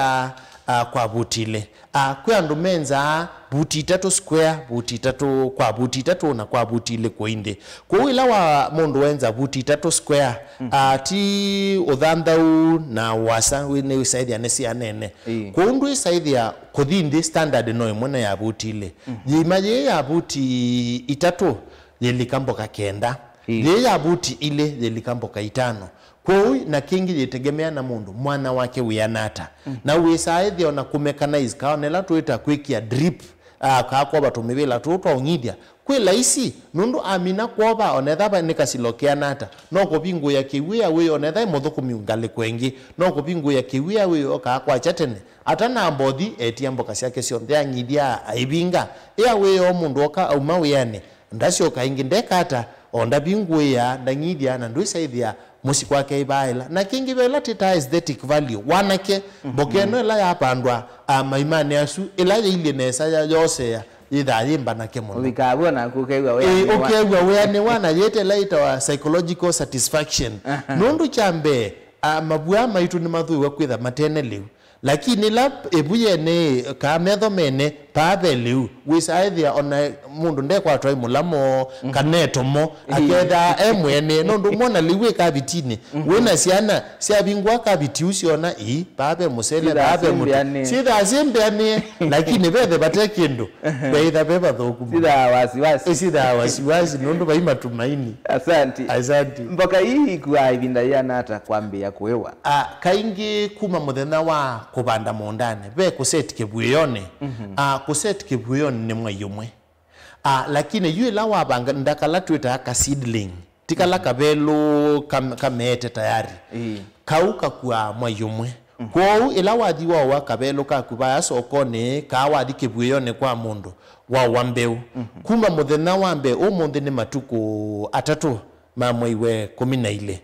aa, kwa vuti ilĩ. Aa, kwĩ andũ menzaa vuti itatũ square, vuti itatũ kwa vuti itatũ, na kwa vuti ilĩ kũi nthĩ. Kwoou ĩla wa mũndũ wenza vuti itatũ square, aa, ti ũthanthau na ũasa wĩ-, nĩwĩsaĩthya nĩsianene. Ĩĩ. Kwoou ndwĩsaĩthya kũthi nthĩ standard no ĩmwe na ya vuti ilĩ. Yĩima yĩĩ ya vuti itatũ yĩlika mboka kenda. Ĩĩ. Yĩĩ ya vuti ilĩ yĩlika mboka itano. Kwoou na kĩngĩ yĩtegemea na mũndũ mwana wake wĩana ata. Na wĩsaa ĩthĩa ona kũmechanize, kaa ona ĩla twĩta kwĩkĩa drip, aa, kaa kwova tũmĩvĩla tũũ twa ũng'ithya, kwĩ laisi, nũndũ amina kwova, onetha va nĩ kasilo keana ata, no kũvingũĩa kĩw'ĩa wĩĩ, onetha ĩ mũthũkũmi ngalĩko ĩngĩ, no kũvingũĩa kĩw'ĩa wĩĩ, okaa kwakya tene, atanamba ũthi, etia mboka syake syonthe ang'ithya, aivinga, ĩa wĩoo mũndũ oka auma wĩanĩ, ndasyoka ĩngĩ, ndeka ata, o ndavingũĩa, ndang'ithya, na ndwĩsaĩthya mũsyĩ kwake ivaaĩla. Na kĩngĩ ve ĩla tĩtaa aesthetic value, wanake, mboka ĩno ĩla yapandwa, a, maimanĩ asu, ĩla yĩilyĩ nesa ya yosea, yĩthaa yĩ mbanake mũno. Ũvikaa vu naku ũkew'a wĩanĩwa. Ĩĩ, ũkew'a wĩanĩwa na yĩte ĩla yĩtawa psychological satisfaction. Aha. Nũndũ kya mbee, a, mavua maitũ nĩmathũĩwe kwĩtha matene lĩu. Lakini ĩla ĩvu yene, kaa metho mene, paa ve lĩu, wĩsaa ĩthĩa ona mũndũ ndekwatwa ĩ mũlamo, kana ĩtomo, akethaa e mwene, nũndũ mwona lĩu wĩ kavitinĩ, wĩna syana, syavingũa kaviti ũsyona, ii, paa ve mũsele, paa ve mũtu. Syĩthaa syĩ mbĩanĩe, lakini vethe vate kĩndũ, veĩtha ve vathũku mũno. Syĩthaa wasiwasi. Ĩ, syĩthaa wasiwasi, nũndũ vai matumaini. Asante. Asante. Mboka ii ikuaa ĩvinda yĩana ata kwambĩĩa kũĩwa? A, kaingĩ kuma mũthenya wa kũvanda mũũndanĩ, ve kũset kĩvuĩonĩ. A, kũset kĩvuĩonĩ nĩ mwei ũmwe. A, lakini yu ĩla wavanga ndakala twĩtaa ka seedling, ti kala kavelũ kam-, kameete tayari. Ĩĩ. Kau kakuaa mwei ũmwe. Kwoou ĩla wathi waũa kavelũ kaku vaya sokonĩ, kaa wathi kĩvuĩonĩ kwa mũndũ, waũa mbeũ. Kuma mũthenya wa mbee, ũmũnthĩ nĩ matukũ atatũ ma mwei wa ĩkũmi na ilĩ.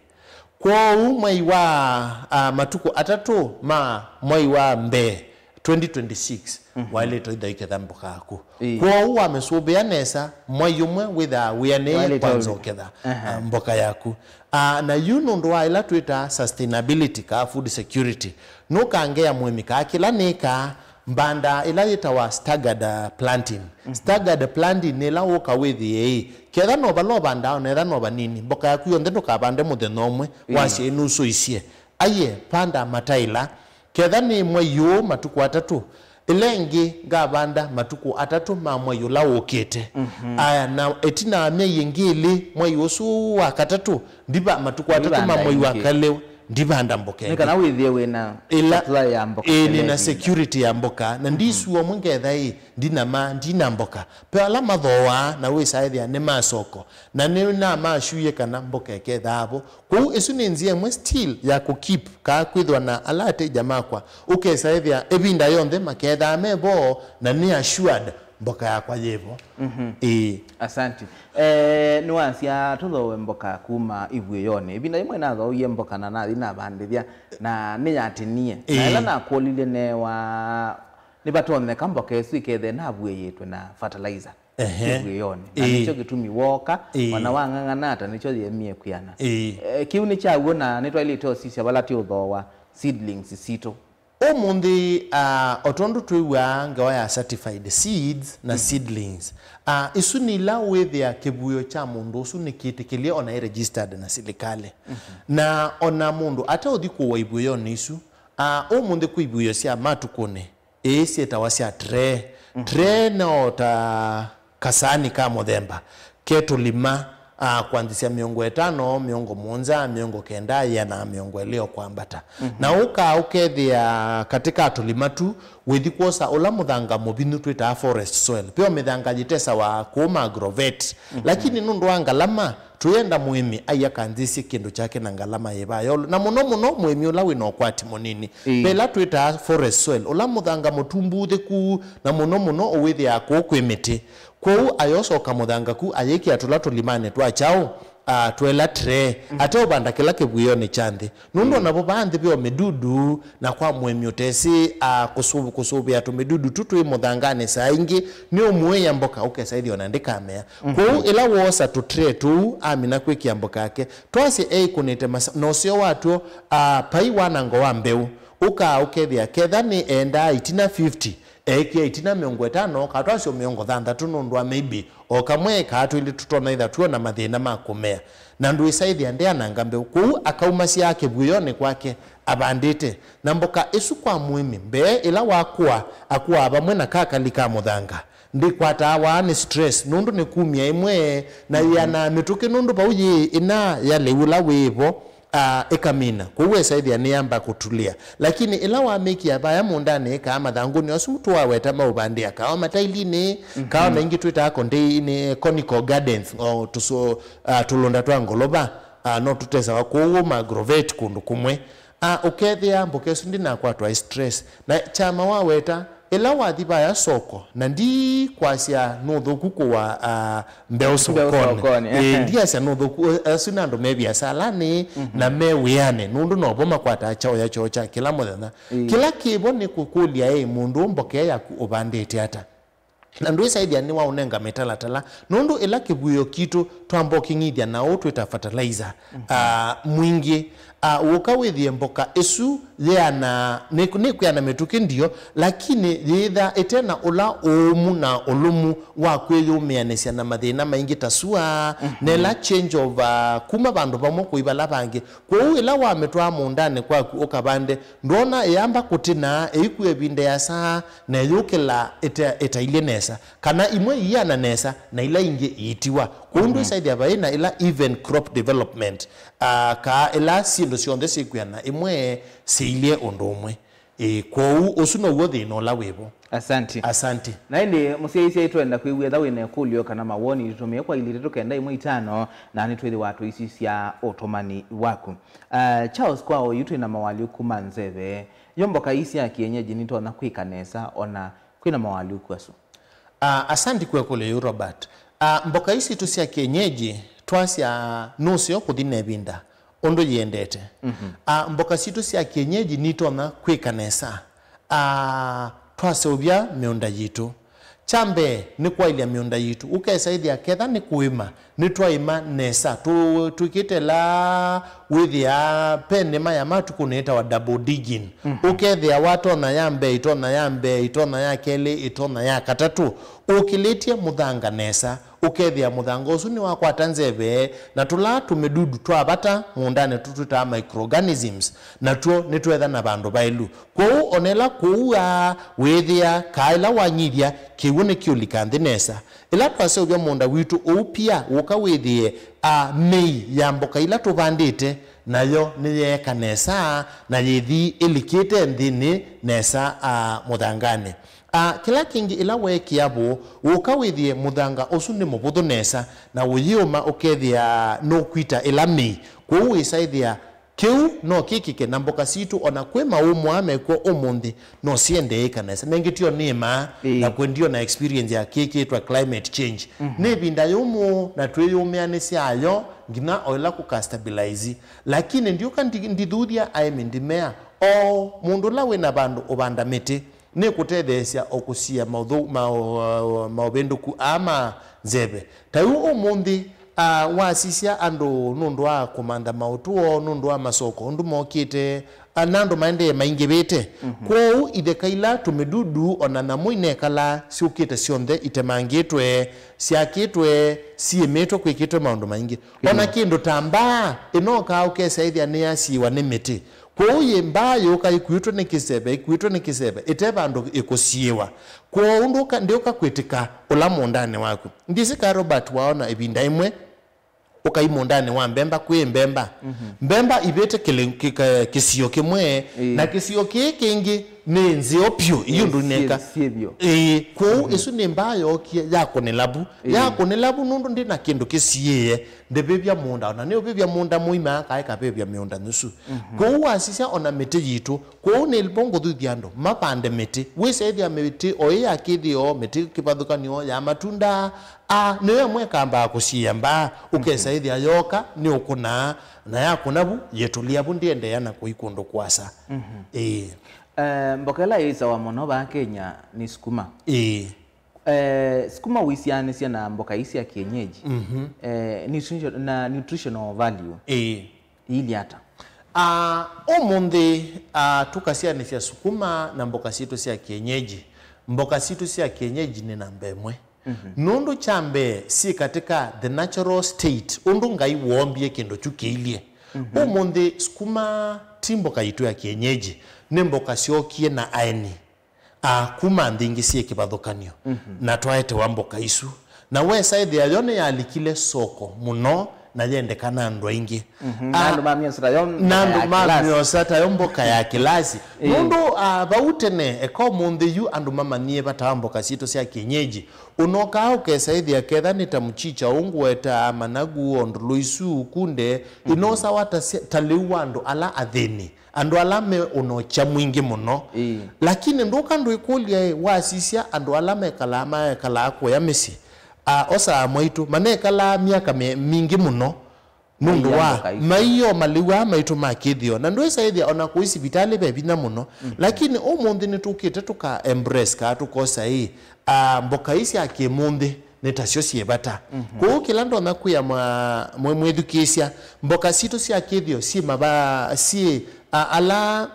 Kwoou mwei wa, a, matukũ atatũ ma mwei wa mbee twenty twenty-six, waĩlĩte ũitha ũiketha mboka yaku. Ĩĩ. Kwoou wamĩsũvĩa nesa, mwei ũmwe wĩthaa wĩanĩie kwanza ũketha, a, mboka yaku. A, na yu nũndũ wa ĩla twĩtaa sustainability, kaa food security, nũkangea mũĩmi kaa kĩla nĩkaa, mbandaa ĩla yĩtawa staggered, uh, planting. Staggered planting nĩ ĩla ũka wĩthĩe ĩ, ketha no vala ũvandaa, ona etha no vanini, mboka yaku yonthe ndũkavande mũthenya ũmwe, wasya ĩnusũisye. Aiye, panda mataĩla. Ketha nĩ mwei ũũ matukũ atatũ, ĩla ĩngĩ ngavanda matukũ atatũ ma mwei ũla ũkĩte. Aya, na ĩtina wa myei ĩngĩ ĩlĩ, mwei ũsu wa katatũ, ndiva matukũ atatũ ma mwei wa kalĩu, ndivanda mboka ĩngĩ. Nĩ kana wĩthĩe wĩna supply ya mboka ĩla ĩvinda. Ĩĩ, nĩna security ya mboka, na ndisua ũmwe ngetha ĩ, ndinama, ndina mboka. Ve ala mathooaa na wĩsaĩthĩa nĩ ma soko, na nĩnamasyũie kana mboka ĩkethaa vo. Kwoou ĩsu nĩ nzĩa ĩmwe still ya kũ keep kaa kwĩthwa na ala ateja makwa, ũkesaĩthĩa ĩvinda yonthe makethaa me vo na nĩ assured mboka yakwa yĩ vo. Ĩĩ. Asante. Eh, nĩwasya tũthooe mboka kuma ivuĩonĩ. Ĩvinda yĩmwe nathooie mboka na nathi navandĩthya na nĩyatinie. Na ĩla nakũlilye newa nĩvatonyeka mboka ĩsu ĩkethe navuĩĩtwe na fertilizer kĩvuĩonĩ. Na nĩkyo kĩtumi wooka, ona wang'ang'ana ata nĩkyo yĩemie kwĩana. Eh, kĩu nĩ kya w'o na nĩtwaĩlĩte ũsisya vala tũũthooa seedlings sitũ. Ũmũnthĩ, ah, o tondũ twĩw'aa ngewa ya certified seeds na seedlings, ah, isu nĩ ila wĩthĩa kĩvuĩo kya mũndũ ũsu nĩ kĩtĩkĩlye ona ĩ registered na silikalĩ. Na ona mũndũ ateũthi kũũa ivuĩonĩ isu, ah, ũmũnthĩ kwĩ ivuĩo sya matukũnĩ, ĩĩ syĩtawa sya tray. Tray no ta kasaani ka mũthemba ke tũlima, ah, kwanzĩsya mĩongo ĩtano, mĩongo mũonza, mĩongo kenda, ĩana, mĩongo ĩlĩ o kwambata. Na ũka ũkethĩa katĩ ka tũlima tu, wĩthi kwosa ũla mũthanga mũvinyu twĩtaa forest soil. Veo mĩthanga yĩtesawa kũũ ma agrovet. Lakini nũndũ wa ngalama, Twĩenda mũĩmi aiakanzĩsye kĩndũ kyake na ngalama yĩva yolo, na mũno mũno mũĩmi ũla wĩ na ũkwati mũnini. Ĩĩ. Ve ĩla twĩtaa forest soil, ũla mũthanga mũtumbuthĩku, na mũno mũno ũwĩthĩaa kũu kwĩ mĩtĩ. Kwoou ayosoka mũthanga ku ayĩkĩa tũla tũlimanĩ twa kyaũ, a, twela tray, ateũvanda kĩla kĩvuĩonĩ kya nthĩ. Nũndũ ona vo vaa nthĩ veũ mĩdudu, na kwa mũĩmi ũtesĩ, a, kũsũ-, kũsũvĩa tũmĩdudu tu twĩ mũthanganĩ saa ingĩ, nĩũmũĩĩa mboka ũkesa ĩthĩ ona ndĩkamea. Kwoou ĩla woosa tũtray tũu, amina kwĩkĩa mboka yake, twasye eĩkũnĩte masa-, na ũseo watw'o, a, pai wanango wa mbeũ, ũkaa ũkethĩa ketha nĩ endaa itina fifty, eĩkĩa itina mĩongo ĩtano, kana twasye mĩongo thanthatũ, nũndũ wa maybe o kamwe kaa twĩlĩ tũtonaitha twĩona mathĩna ma kũmea, na ndwĩsaĩthĩa ndeananga mbeũ. Kwoou akaumasya kĩvuĩonĩ kwake avandĩte, na mboka ĩsu kwa mũĩmi mbee ĩla wakũa, akũaa vamwe na kakali ka mũthanga. Ndĩkwataa waa nĩ stress, nũndũ nĩ kumya ĩmwe, na yĩanaa mĩtũkĩ nũndũ vau yĩĩ ĩna ya lĩu ũla wĩvo, a, ĩkamina. Kwoou wesaĩthĩa nĩyamba kũtulĩa. Lakini ĩla wamĩkĩa vaya mũũndanĩ ĩkaa mathangũnĩ asu tũwaweta maũvandĩa, kawa matailinĩ, kawa maingĩ twĩtaa container, conical gardens, o tũso-, a, tũlũnda twa ngolova, a, no tũtesawa kũu ma agrovet kũndũ kũmwe. A, ũkethĩa mboka ĩsu ndĩnakwatwa ĩ stress. Na kyama waweta, ĩla wathi vaya soko, na ndikwasya nũthũku kũwa, a, mbeũ sokonĩ. Ĩĩ, ndiasya nũthũku, asu nĩ andũ me viasalanĩ, na me wĩanĩ, nũndũ novo makwataa kyaũya kyoo kya kĩla mũthenya. Kĩla kĩvo nĩ kũkũlya, ĩ, mũndũ mboka yaku ũvandĩte ata? Na ndwĩsaĩthya nĩwaũnenga mĩtalatala, nũndũ ĩla kĩvuĩo kitũ twamba ũkĩng'ithya na ũũ twĩta fertilizer, ah, mwingĩ, ah, ũka wĩthĩe mboka ĩsu yĩana, nĩ, nĩkwĩana mĩtũkĩ ndio, lakini yĩtha ĩtena ũla ũũmu na ũlũmu wa kwĩyũmĩanĩsya na mathĩna maingĩ ta sua, na ĩla change of, ah, kuma vandũ vamwe kũi vala vangĩ. Kwoou ĩla wamĩtwaa mũũndanĩ kwaku ũkavande, ndwona ĩyamba kũtĩna, ĩikua ĩvinda ĩasa, na ĩyũkĩla ĩte-, ĩtailye nesa, kana imwe iiana nesa, na ila ingĩ iitiwa. Kwoou ndwĩsaĩthya vai na ĩla even crop development, ah, kaa ĩla syĩndũ syonthe syĩkwĩana ĩmwe syĩilye ũndũ ũmwe. Ĩĩ, kwoou ũsu now'o thĩna ũla wĩvo. Asante. Asante. Na ĩndĩ, mũsyaĩĩsya, twenda kwĩw'a ethĩwa wĩ na ĩkũlyo kana mawoni, tũtũmĩe kwa ilĩ itatũ kenda ĩmwe itano, na nĩtwĩthĩwa tũisisya ũtũmani waku. Ah, Charles, kwa oyu twĩ na mawalyũku ma nzeve, yo mboka ii sya kienyeji nitonya kwĩka nesa ona kwĩ na mawalyũku asu? Ah, asanti kwa ĩkũlyo yĩu, Robert. Ah, mboka ii sitũ sya kienyeji twasya nũseo kũthi na ĩvinda ũndũ yĩendete. Ah, mboka sitũ sya kienyeji nitonya kwĩka nesa, ah, twaseũvya mĩũnda yitũ. Kya mbee nĩ kwaĩlya mĩũnda yitũ, ũkesa ĩthĩa ketha nĩ kũĩma, nĩtwaĩma nesa, tũ-, twĩkĩte la wĩthĩaa pe nĩma ya matukũ nĩtawa double digging. Ũkethĩa watonya ya mbee, itonya ya mbee, itonya ya kelĩ, itonya ya katatũ, ũkĩlĩtye mũthanga nesa, ũkethĩa mũthanga ũsu nĩwakwata nzeve, na tũla tũmĩdudu twa vata mũũndanĩ tũtwĩtaa microorganisms, natw'o nĩtwetha na vandũ vaĩlu. Kwoou ona ĩla kũua wĩthĩa, kaa ĩla wanyithya, kĩw'ũ nĩkĩũlika nthĩ nesa. Ĩla twaseũvya mũũnda witũ ũu pia, ũka wĩthĩe, a, mĩi ya mboka ila tũvandĩte, nayo nĩyeeka nesa, na yĩthi ĩlikĩte nthĩnĩ nesa, a, mũthanganĩ. A, kĩla kĩngĩ, ĩla weekĩa vũũ, ũka wĩthĩe mũthanga ũsu nĩ mũvũthũ nesa, na ũyĩũma ũkethĩa nũkwita ĩla mĩi. Kwoou wĩsaĩthĩa kĩu no kĩkĩke na mboka sitũ, ona kwĩ maũmũa mekw'o ũmũnthĩ, no siendeeka nesa. Nengĩ tio nĩmaa, ĩĩ, na kwĩ ndio na experience ya kĩkĩtwa climate change. Nĩ ĩvinda yũmũ, na twĩyũmĩanĩsya ayo, nginya o ĩla kũka stabilize. Lakini ndiũka ndi-, ndithuthya aĩmi ndimea, o mũndũ ũla wĩ na vandũ ũvanda mĩtĩ, nĩkũtetheesya o kũsiĩa maũthũ-, maũ-, maũvĩndũku aa ma nzeve. Ta yu ũmũnthĩ, a, wasisya andũ nũndũ wa kũmantha maũtũo, nũndũ wa masoko, ũndũ mokĩte, a, na andũ maendee maingĩvĩte. Kwoou itheka ila tũmĩdudu o na nyamũ inekalaa syũkĩte syonthe itemangĩtwe, syakĩtwe, siĩmĩtwe, kwĩkĩtwe maũndũ maingĩ. O na kĩndũ ta mbaa, ĩnokaa ũkesa ĩthĩa nĩyasiĩwa nĩ mĩtĩ. Kwoou yĩ mbaa yũka ĩkuĩtwe nĩ kĩseve, ĩkuĩtwe nĩ kĩseve, ĩte vandũ ĩkũsiĩwa. Kwoou ndũka-, ndĩũka kwĩtĩka ũla mũũndanĩ waku. Ndĩsĩ ka Robert waona ĩvinda ĩmwe ũkai mũũndanĩ wa mbemba kwĩ mbemba. Mbemba ivĩte kĩlĩ-, kĩ-, ka-, kĩsio kĩmwe, ĩĩ, na kĩsio kĩĩ kĩngĩ Nĩ nzeo vyũ, iyo ndũneka. Syĩ vyũ. Ĩĩ, kwoou ĩsu nĩ mbaa yookie yakũnĩla vu. Yakũnĩla vu nũndũ ndĩ na kĩndũ kĩsiĩĩe, ndĩvĩvya mũũnda. Ona nĩũvĩvya mũũnda mũima, kaĩ kavĩvya mĩũnda nyusu. Kwoou wasisya ona mĩtĩ yitũ, kwoou nĩvo ngũthuthya andũ mavande mĩtĩ. Wĩsa ĩthĩa mĩtĩ o ĩ ya kĩthĩo, mĩtĩ kĩvathũkanĩo ya matunda, a, nĩyo ĩmwe ĩkambaa kũsiĩa mbaa, ũkesa ĩthĩa yooka, nĩũkũnaa, na yakũna vu, yĩtũlĩa vu, ndĩendeea na kũi kũndũ kũasa. Ĩĩ. Eh, mboka ĩla yĩsawa mũno vaa Kenya nĩ sukuma. Ĩĩ. Eh, sukuma ũisianĩsye na mboka ii sya kienyeji. Eh, nutrition, na nutritional value Ĩĩ. iilye ata? Ah, ũmũnthĩ, ah, tũkasianĩsya sukuma na mboka sitũ sya kienyeji. Mboka sitũ sya kienyeji nĩ namba ĩmwe. Nũndũ kya mbee syĩ katika the natural state, ũndũ Ngai woombie kĩndũ kyu kĩilye. Ũmũnthĩ sukuma ti mboka yitũ ya kienyeji, nĩ mboka syookie na aeni, a, kuma nthĩ ingĩ syĩ kĩvathũkanyo, na twaetewa mboka isu. Na wesa ĩthĩa yo nĩyalikile soko mũno na yendeka na andũ aingĩ. Na andũ mamyosa ta yo mboka na andũ ya kĩlasi. Mamyosa ta yo mboka ya kĩlasi. Nũndũ, ah, vau tene, eka ũmũnthĩ yu andũ mamanyie vata wa mboka sitũ sya kienyeji. Ũnokaa ũkesa ĩthĩa ketha nĩ ta mũchicha ũngũeta, managu, ondũlũ isu, kunde, inosawa ta sya- ta lĩu wa andũ ala athĩni, andũ ala me ũnokya mwingĩ mũno. Lakini ndũka ndwĩkũlya ĩ, wasisya andũ ala mekalaa maekalaa kũya mĩsyĩ, a, osaa mwaitũ manekalaa myaka me- mingĩ mũno. Nũndũ wa maiyo malĩu aa maitũ ma kĩthĩo, na ndwĩsa ĩthĩa ona kũi sivitalĩ ve vinya mũno. Lakini ũmũnthĩ nĩtũkĩte tũka embrace kaa tũkosa ĩ, ah, mboka ii sya kĩmũnthĩ nĩ tasyo syĩ vata. Kwoou kĩla ndonya kwĩa mwa- mwe- mwĩthukĩĩsya, mboka sitũ sya kĩthĩo syĩ mava- syĩ, ah, ala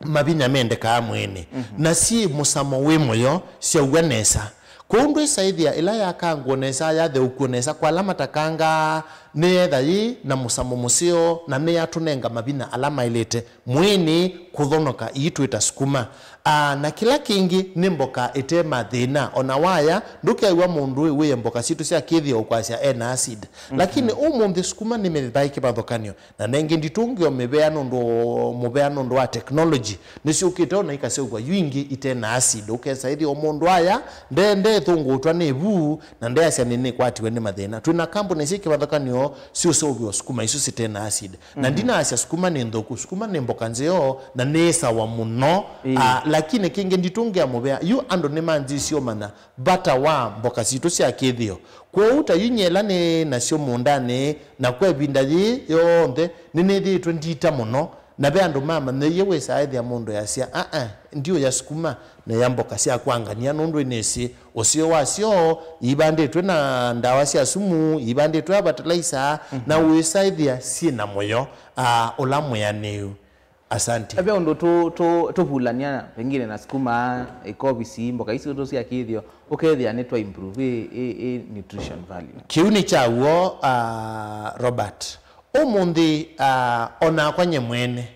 mavinya mendekaa mwĩĩnĩ, na syĩ mũsamo wĩ mũyo, syaua nesa. Kwoou ndwĩsa ĩthĩa ĩla yakangũo nesa, yatheũkw'o nesa kwa ala matakangaa, nĩyetha yĩ na mũsamo mũseo na nĩyatũnenga mavinya ala maĩlĩte mwĩĩnĩ kũthonoka ii twĩta sukuma. Aa, na kĩla kĩngĩ nĩ mboka ĩte mathĩna. Ona waya, ndũkew'a mũndũ wĩe mboka sitũ sya kĩthĩo ũkwasya ena acid. Lakini ũmũnthĩ sukuma nĩ mĩvaĩ kĩvathũkanyo. Na nengĩ nditũngĩo mĩvea nũndũ mũvea nũndũ wa technology nĩsyũkĩte ona ikaseũvw'a yu ingĩ ite na acid. Ũkesa ĩthĩa o mũndũ aya nde- ndethũngũũtwa nĩ vu na ndeasya nĩnĩkwatiwe nĩ mathĩna. Twĩ na kambuni syĩ kĩvathũkanĩo syũseũvĩwa sukuma isu site na acid. Na ndinaasya sukuma nĩ nthũku, sukuma nĩ mboka nzeo na nĩĩsawa mũno. Ah, lakini kĩngĩ nditũngĩa mũvea yu andũ nĩmanzĩsye ũmanya vata wa mboka sitũ sya kĩthĩo. Kwoou ta yu nyie ĩla nĩ nasyo mũũndanĩ, na kwa ĩvinda yĩĩ yonthe nĩnĩthĩĩtwe ndiita mũno, na ve andũ mamanyĩie wĩsaa ethĩa mũndũ easya, "Aa, ndiũya sukuma, neya mboka sya kwangania nũndũ nĩsĩ ũseo wasyo ivandĩtwe na ndawa sya sumu, ivandĩtwe na fertilizer, na wĩsa ĩthĩa syĩ na mũyo, aa, ũla mwĩanĩu." Asante. Ve ũndũ tũ- tũ- tũvulany'a pengine na sukuma, ikovisi, mboka isu tũ sya kĩthĩo, ũkethĩa nĩ twa improve ĩ, ĩ, ĩ nutrition value? Kĩu nĩ kya w'o, ah, Robert. Ũmũnthĩ, ah, onakwa nye mwene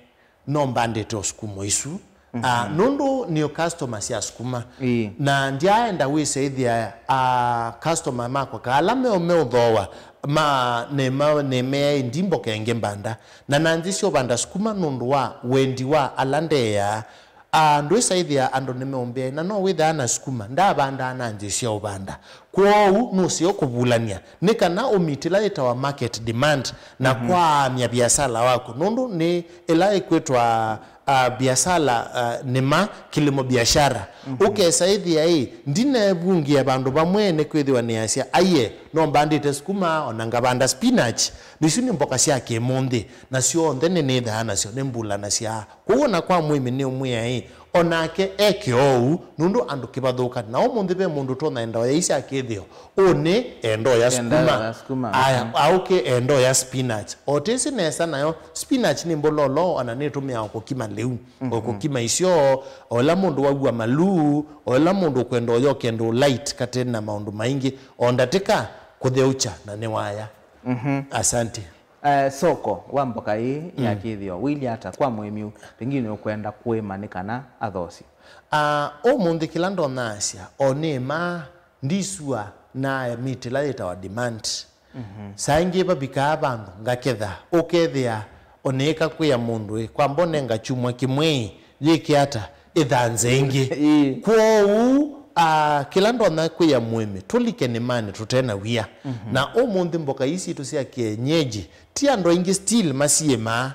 no mbandĩte o sukuma isu. Ah, nũndũ nĩ o customer sya sukuma. Ĩĩ. Na ndyaenda wĩsa ĩthĩa, ah, customer makwa ka ala meo meũthooa ma- nĩma- nĩmeaĩ ndi mboka ĩngĩ mbanda. Na nanzĩsye ũvanda sukuma nũndũ wa wendi wa ala ndeaa. Ah, ndwĩsa ĩthĩa andũ nĩmeũmbĩaĩ, na no wĩthaa na sukuma, ndavandaa na nzĩsya ũvanda. Kwoou nũseo kũvulany'a nĩ kana ũmiti ĩla yĩtawa market demand na kwaamya viasala waku, nũndũ nĩ ĩla ĩkwĩtwa, ah, viasala, ah, nĩma, kilimo biashara. Ũkesa ĩthĩa ĩ, ndinevungĩa vandũ vamwe nĩkwĩthĩwa nĩasya, aiye, no mbandĩte sukuma, ona ngavanda spinach. Isu nĩ mboka sya kĩmũnthĩ, na syonthe nĩnĩthaa nasyo, nĩmbulanasya. Kwoou ona kwa mũĩmi nĩũmwĩa-ĩ, o nake eke oou, nũndũ andũ kĩvathũkany'o. Na ũmũnthĩ ve mũndũ ũtonya enda oya ii sya kĩthĩo, ũnĩ enda oya sukuma. Aya, aũke enda oya spinach. O tĩsĩ nesa nayo, spinach nĩ mbololo, ona nĩtũmĩawa kũkima lĩu. O kũkima isyo, o ĩla mũndũ waw'a maluu, o ĩla mũndũ ũkwenda oya kĩndũ light kate na maũndũ maingĩ, o ndatĩka kũtheũkya na nĩwaya. Asante. Eh, soko wa mboka ĩĩ ya kĩthĩo wĩilye ata kwa mũĩmi pengine ũkwenda kũĩma nĩ kana athosye? Ah, ũmũnthĩ kĩla ndonasya, o nĩmaa, ndisua na miti ĩla yĩtawa demand. Saa ingĩ vavikaa vandũ ngaketha, ũkethĩa o nĩĩka kwĩa mũndũ ĩ, kwamba ũnenga kyumwa kĩmwe ĩ, yĩke ata? Ĩthanze ĩngĩ. Ĩĩ. Kwoou, ah, kĩla ndonya kwĩa mũĩmi, tũlike nĩmanĩ tũte na wia. Mhm. Na ũmũnthĩ mboka ii sitũ sya kienyeji, ti andũ aingĩ still masiĩmaa.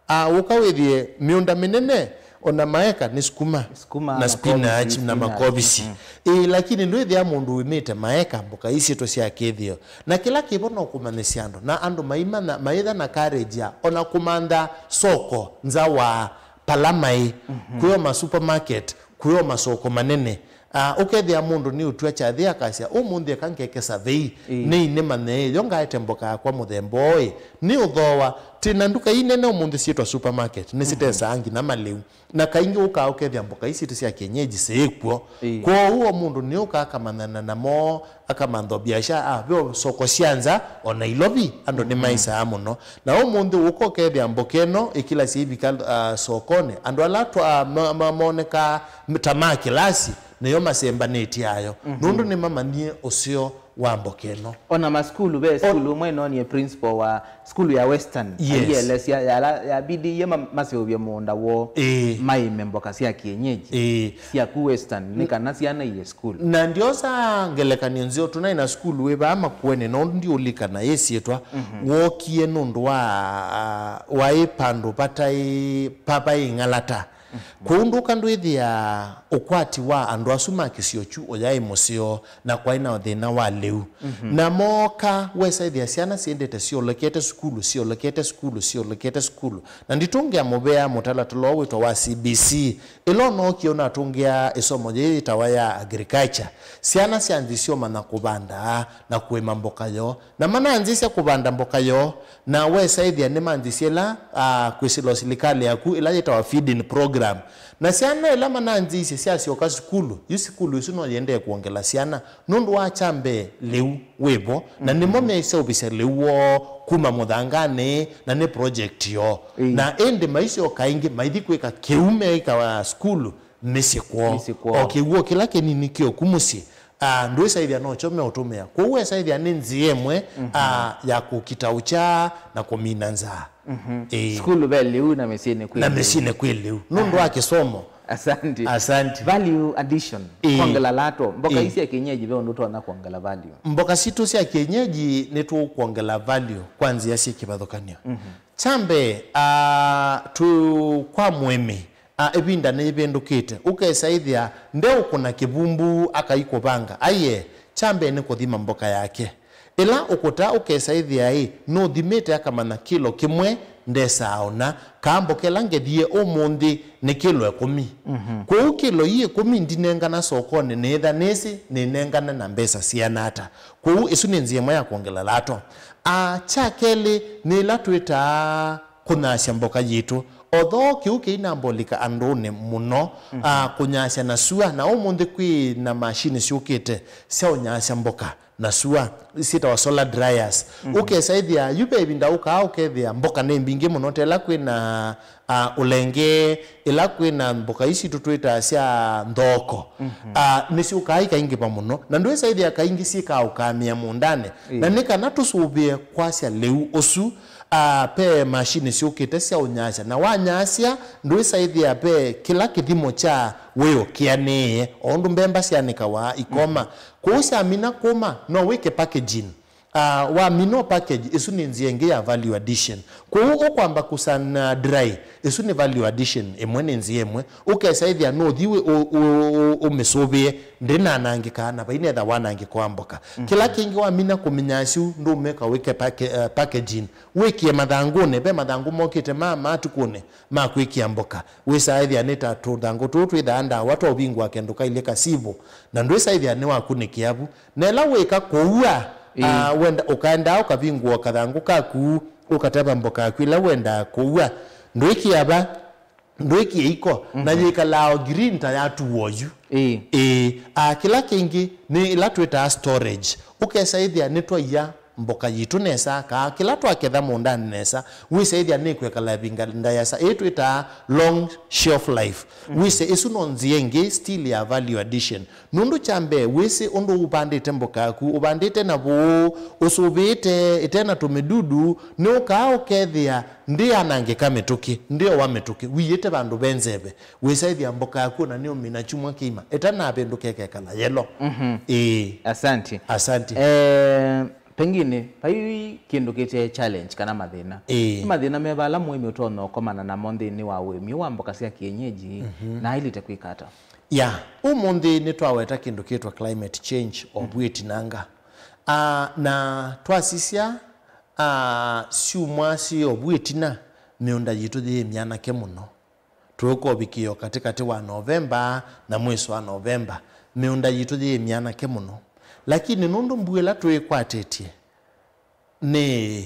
Ah, ũka wĩthĩe mĩũnda mĩnene, ona maeka nĩ sukuma, sukuma na na spinach, kovici, na spinach. Makovici. Mhm. Ĩĩ, lakini ndwĩthĩa mũndũ wĩmĩte maeka mboka ii sitũ sya kĩthĩo. Na kĩla kĩvo no kũmanyĩsya andũ, na andũ maimanya, maitha na courage ya ona kũmantha soko nza wa pala maĩ, mhm, kwĩo ma supermarket, kwĩo masoko manene. Ah, ũkethĩa mũndũ nĩ ũtw'a kyathĩ akasya, "Ũmũnthĩ eka ngeke survey, ĩĩ, nĩ nĩmanye yo ngaete mboka yakwa mũthemba ũĩ, nĩ ũthooa." Twĩ na nduka ii nene ũmũnthĩ syĩtwa supermarket, nĩ, mhm, sitesaa nginya malĩu. Na kaingĩ ũkaa ũkethĩa mboka ii sitũ sya kienyeji syĩkw'o. Ĩĩ. Kwoou o mũndũ nĩ ũkaa akamanyana namo, akamantha biashara, ah, ve soko sya nza, o Nairobi, andũ, mhm, nĩmaisaa mũno. Na ũmũnthĩ ũka ũkethĩa mboka ĩno ĩkĩlasya ivika, ah, sokonĩ. Andũ ala twa-, ma-, ma-, monekaa ta ma kĩlasi, nĩyo masembanĩtye ayo. Mhm. Nũndũ nĩmamanyie ũseo wa mboka ĩno. Ona masukulu, ve sukulu ĩmwe ĩnonie principal wa sukulu ya Western, yes, aielesya yala yabidiie ma-, maseũvye mũũnda woo, ĩĩ, maĩme mboka sya kienyeji, ĩĩ, sya ku Western, nĩ kana syana iye sukulu. Na ndiosa ngelekany'o nzeo, tũnaĩ na sukulu wĩ vaa Makueni, no ndiũlikana yĩsyĩtwa, mhm, wookie nũndũ wa, ah, waĩ pandũ pataĩ, pa-, paĩ ng'alata. Mhm. Kwoou ndũka ndwĩthĩa ũkwati wa andũ asu ma kĩsio kyu ũyaĩ mũseo, na kwaĩ na thĩna wa lĩu. Mhm. Na mooka, wesaĩthĩa syana syendete syolekete sukulu, syolekete sukulu, syolekete sukulu. Na nditũngĩa mũvea mũtalatala ũũ wĩtwa wa C B C. Ĩla ũnookie ũnatũngĩa ĩsomo yĩĩ yĩtawa ya agriculture. Syana syanzisye ũmanya kũvanda na kũĩma mboka yoo. Na mananzĩsya kũvanda mboka yoo, na wesaĩthĩa nĩmanzĩsye ĩla, ah, kwĩsĩlwa silikalĩ yaku, ĩla yĩtawa feeding program. Na syana ĩla mananzĩsye syasyoka sukulu, yu sukulu ĩsu no yĩendee kwongela syana, nũndũ wa kya mbee lĩu wĩ vo, na nĩmo, mhm, meseũvĩsya lĩu woo kuma mũthanganĩ, na nĩ project yoo. Ĩĩ. Na ĩndĩ maisyoka ĩngĩ, maithi kwĩka kĩu meĩkawa sukulu, mĩsyĩ kwoo. Mĩsyĩ kwoo. O kĩw'ũ kĩla kĩnini kĩoku mũsyĩ, ah, ndwĩsaĩthya nokyo meũtũmĩa. Kwoou wesaĩthya nĩ nzĩa ĩmwe, mhm, ah, ya kũkita ũkya na kũmina nzaa. Mhm. Ĩĩ. Sukulu ve lĩu na mĩsyĩnĩ kwĩ, na lĩu, mĩsyĩnĩ kwĩ lĩu. Nũndũ wa, aha, kĩsomo. Asante. Asante. Value addition. Ĩĩ. Kwongela lato. Mboka, ĩĩ, ii sya kienyeji ve ũndũ ũtonya kwongela value? Mboka sitũ sya kienyeji nĩtũkwongela value kwa nzĩa syĩ kĩvathũkany'o. Mhm. Kya mbee, ah, twĩ kwa mũĩmi, ah, ĩvinda nĩyĩvĩndũkĩte. Ũkesaĩthĩa ndeũkũna kĩvumbu akaikũvanga. Aiee, kya mbee nĩ kũthima mboka yake. Ĩla ũkũta ũkesaĩthĩa-ĩ, nũthimĩte akamanya kĩlo kĩmwe ndesaa ona, kaa mboka ĩla ngethie ũmũnthĩ nĩ kĩlo ĩkũmi. Mhm. Kwoou kĩlo ii ĩkũmi ndinengana sokonĩ nĩĩtha nĩsĩ nĩnengane na mbesa siana ata. Kwoou ĩsu nĩ nzĩa ĩmwe ya kwongela lato. A, kya kelĩ nĩ ĩla twĩtaa kũnyaasya mboka yitũ. Although kĩu kĩinambolika andũnĩ mũno, mhm, a, kũnyaasya na sua, na ũmũnthĩ kwĩ na mashini syũkĩte sya ũnyaasya mboka na sua, syĩtawa solar dryers. Mhm. Ũkesa ĩthĩa, yu ve ĩvinda ũkaa ũkethĩa mboka nĩ mbingĩ mũno, ta ĩla kwĩ na, a, ũlenge, ĩla kwĩ na mboka ici tũtwĩtaa sya nthoko. Mhm. A, nĩsyũkaa ikaingĩva mũno, na ndwĩsa ĩthĩa kaingĩ syĩkaa ũkamĩa mũũndanĩ. Ĩĩ. Na nĩ kana tũsũvĩe kwasya lĩu ũsu, a, ve mashini syũkĩte sya ũnyaasya, na wanyaasya, ndwĩsa ĩthĩa ve kĩla kĩthimo kya wĩo kĩanĩĩe, o ũndũ mbemba syanĩkawa ikoma. Mhm. Kwoou syamina kũma, no wĩke packaging. Ah, wamina package, ĩsu nĩ nzĩa ĩngĩ ya value addition. Kwoou ũkwamba kũsana dry, ĩsu nĩ value addition ĩmwe, nĩ nzĩa ĩmwe. Ũkesa ĩthĩa nũthi wĩ-, ũ-, ũ-, ũ-, ũmĩsũvĩe, ndĩnanangĩka, na vainetha wanangĩko wa mboka. Mhm. Kĩla kĩngĩ wamina kũminya asu, ndũmeka wĩke packa-, eh, packaging. Wĩkĩe mathangũnĩ, ve mathangũ mokĩte ma, ma matukũnĩ ma kwĩkĩa mboka. Wĩsaa ĩthĩa nĩ ta tũthangũ tũũ twĩthaa ndawa twa ũvingũa kendũ kailye kasivu, na ndwĩsa ĩthĩa nĩwakunĩkĩa vu. Na ĩla wĩka kũua, ĩĩ, ah, wenda, ũkaendaa ũkavingũa kathangũ kaku, ũkatava mboka yaku ĩla wendaa kũua. Ndwĩkĩa va, ndwĩkĩa iko, na, mhm, yĩkalaa o green ta yatuwa oyu. Ĩĩ. Ĩĩ. Ah, kĩla kĩngĩ nĩ ĩla twĩtaa storage. Ũkesa ĩthĩa nĩtwaia mboka yitũ nesa, kaa kĩla twaketha mũũndanĩ nesa, wĩsa ĩthĩa nĩkwĩkala ĩvinda yasa, ĩĩ twĩtaa long shelf life. Wĩse ĩsu no nzĩa ĩngĩ still ya value addition. Nũndũ kya mbee, wĩsĩ ũndũ ũvandĩte mboka yaku, ũvandĩte na vũũ, ũsũvĩĩte, ĩte na tũmĩdudu, nĩũkaa ũkethĩa ndĩyanangĩka mĩtũkĩ, ndĩowa mĩtũkĩ, wiĩte vandũ ve nzeve, wĩsa ĩthĩa mboka yaku ona nĩũmina kyumwa kĩima, ĩtanavĩndũka ĩkekala yelo. Ĩĩ. Asante. Asante. Eh, pengine, vai kĩndũ kĩte challenge kana mathĩna. Ĩĩ. Nĩ mathĩna meva ala mũĩmi ũtonya ũkomana namo nthĩnĩ wa ũĩmi wa mboka sya kienyeji, na ailĩte kwĩka ata? Ya, ũmũnthĩ nĩtwaweta kĩndũ kĩtwa climate change o vu ĩtinanga. Ah, na twasisya, ah, syumwa syĩ o vu ĩtina, mĩũnda yitũ yĩĩ myanake mũno. Tũũkovikĩo katĩkatĩ wa Novemba na mwĩso wa Novemba, mĩũnda yitũ yĩĩ myanake mũno. Lakini nũndũ mbua ĩla twĩkwatĩtye nĩ,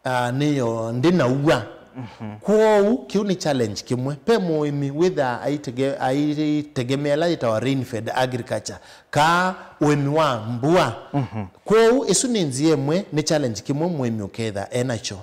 ah, nĩyo ndĩnaua. Kwoou kĩu nĩ challenge kĩmwe. Ve mũĩmi wĩthaa aitege-, aitegemea ĩla yĩtawa rain fed agriculture, kaa ũĩmi wa mbua. Kwoou ĩsu nĩ nzĩa ĩmwe, nĩ challenge kĩmwe mũĩmi ũketha enakyo.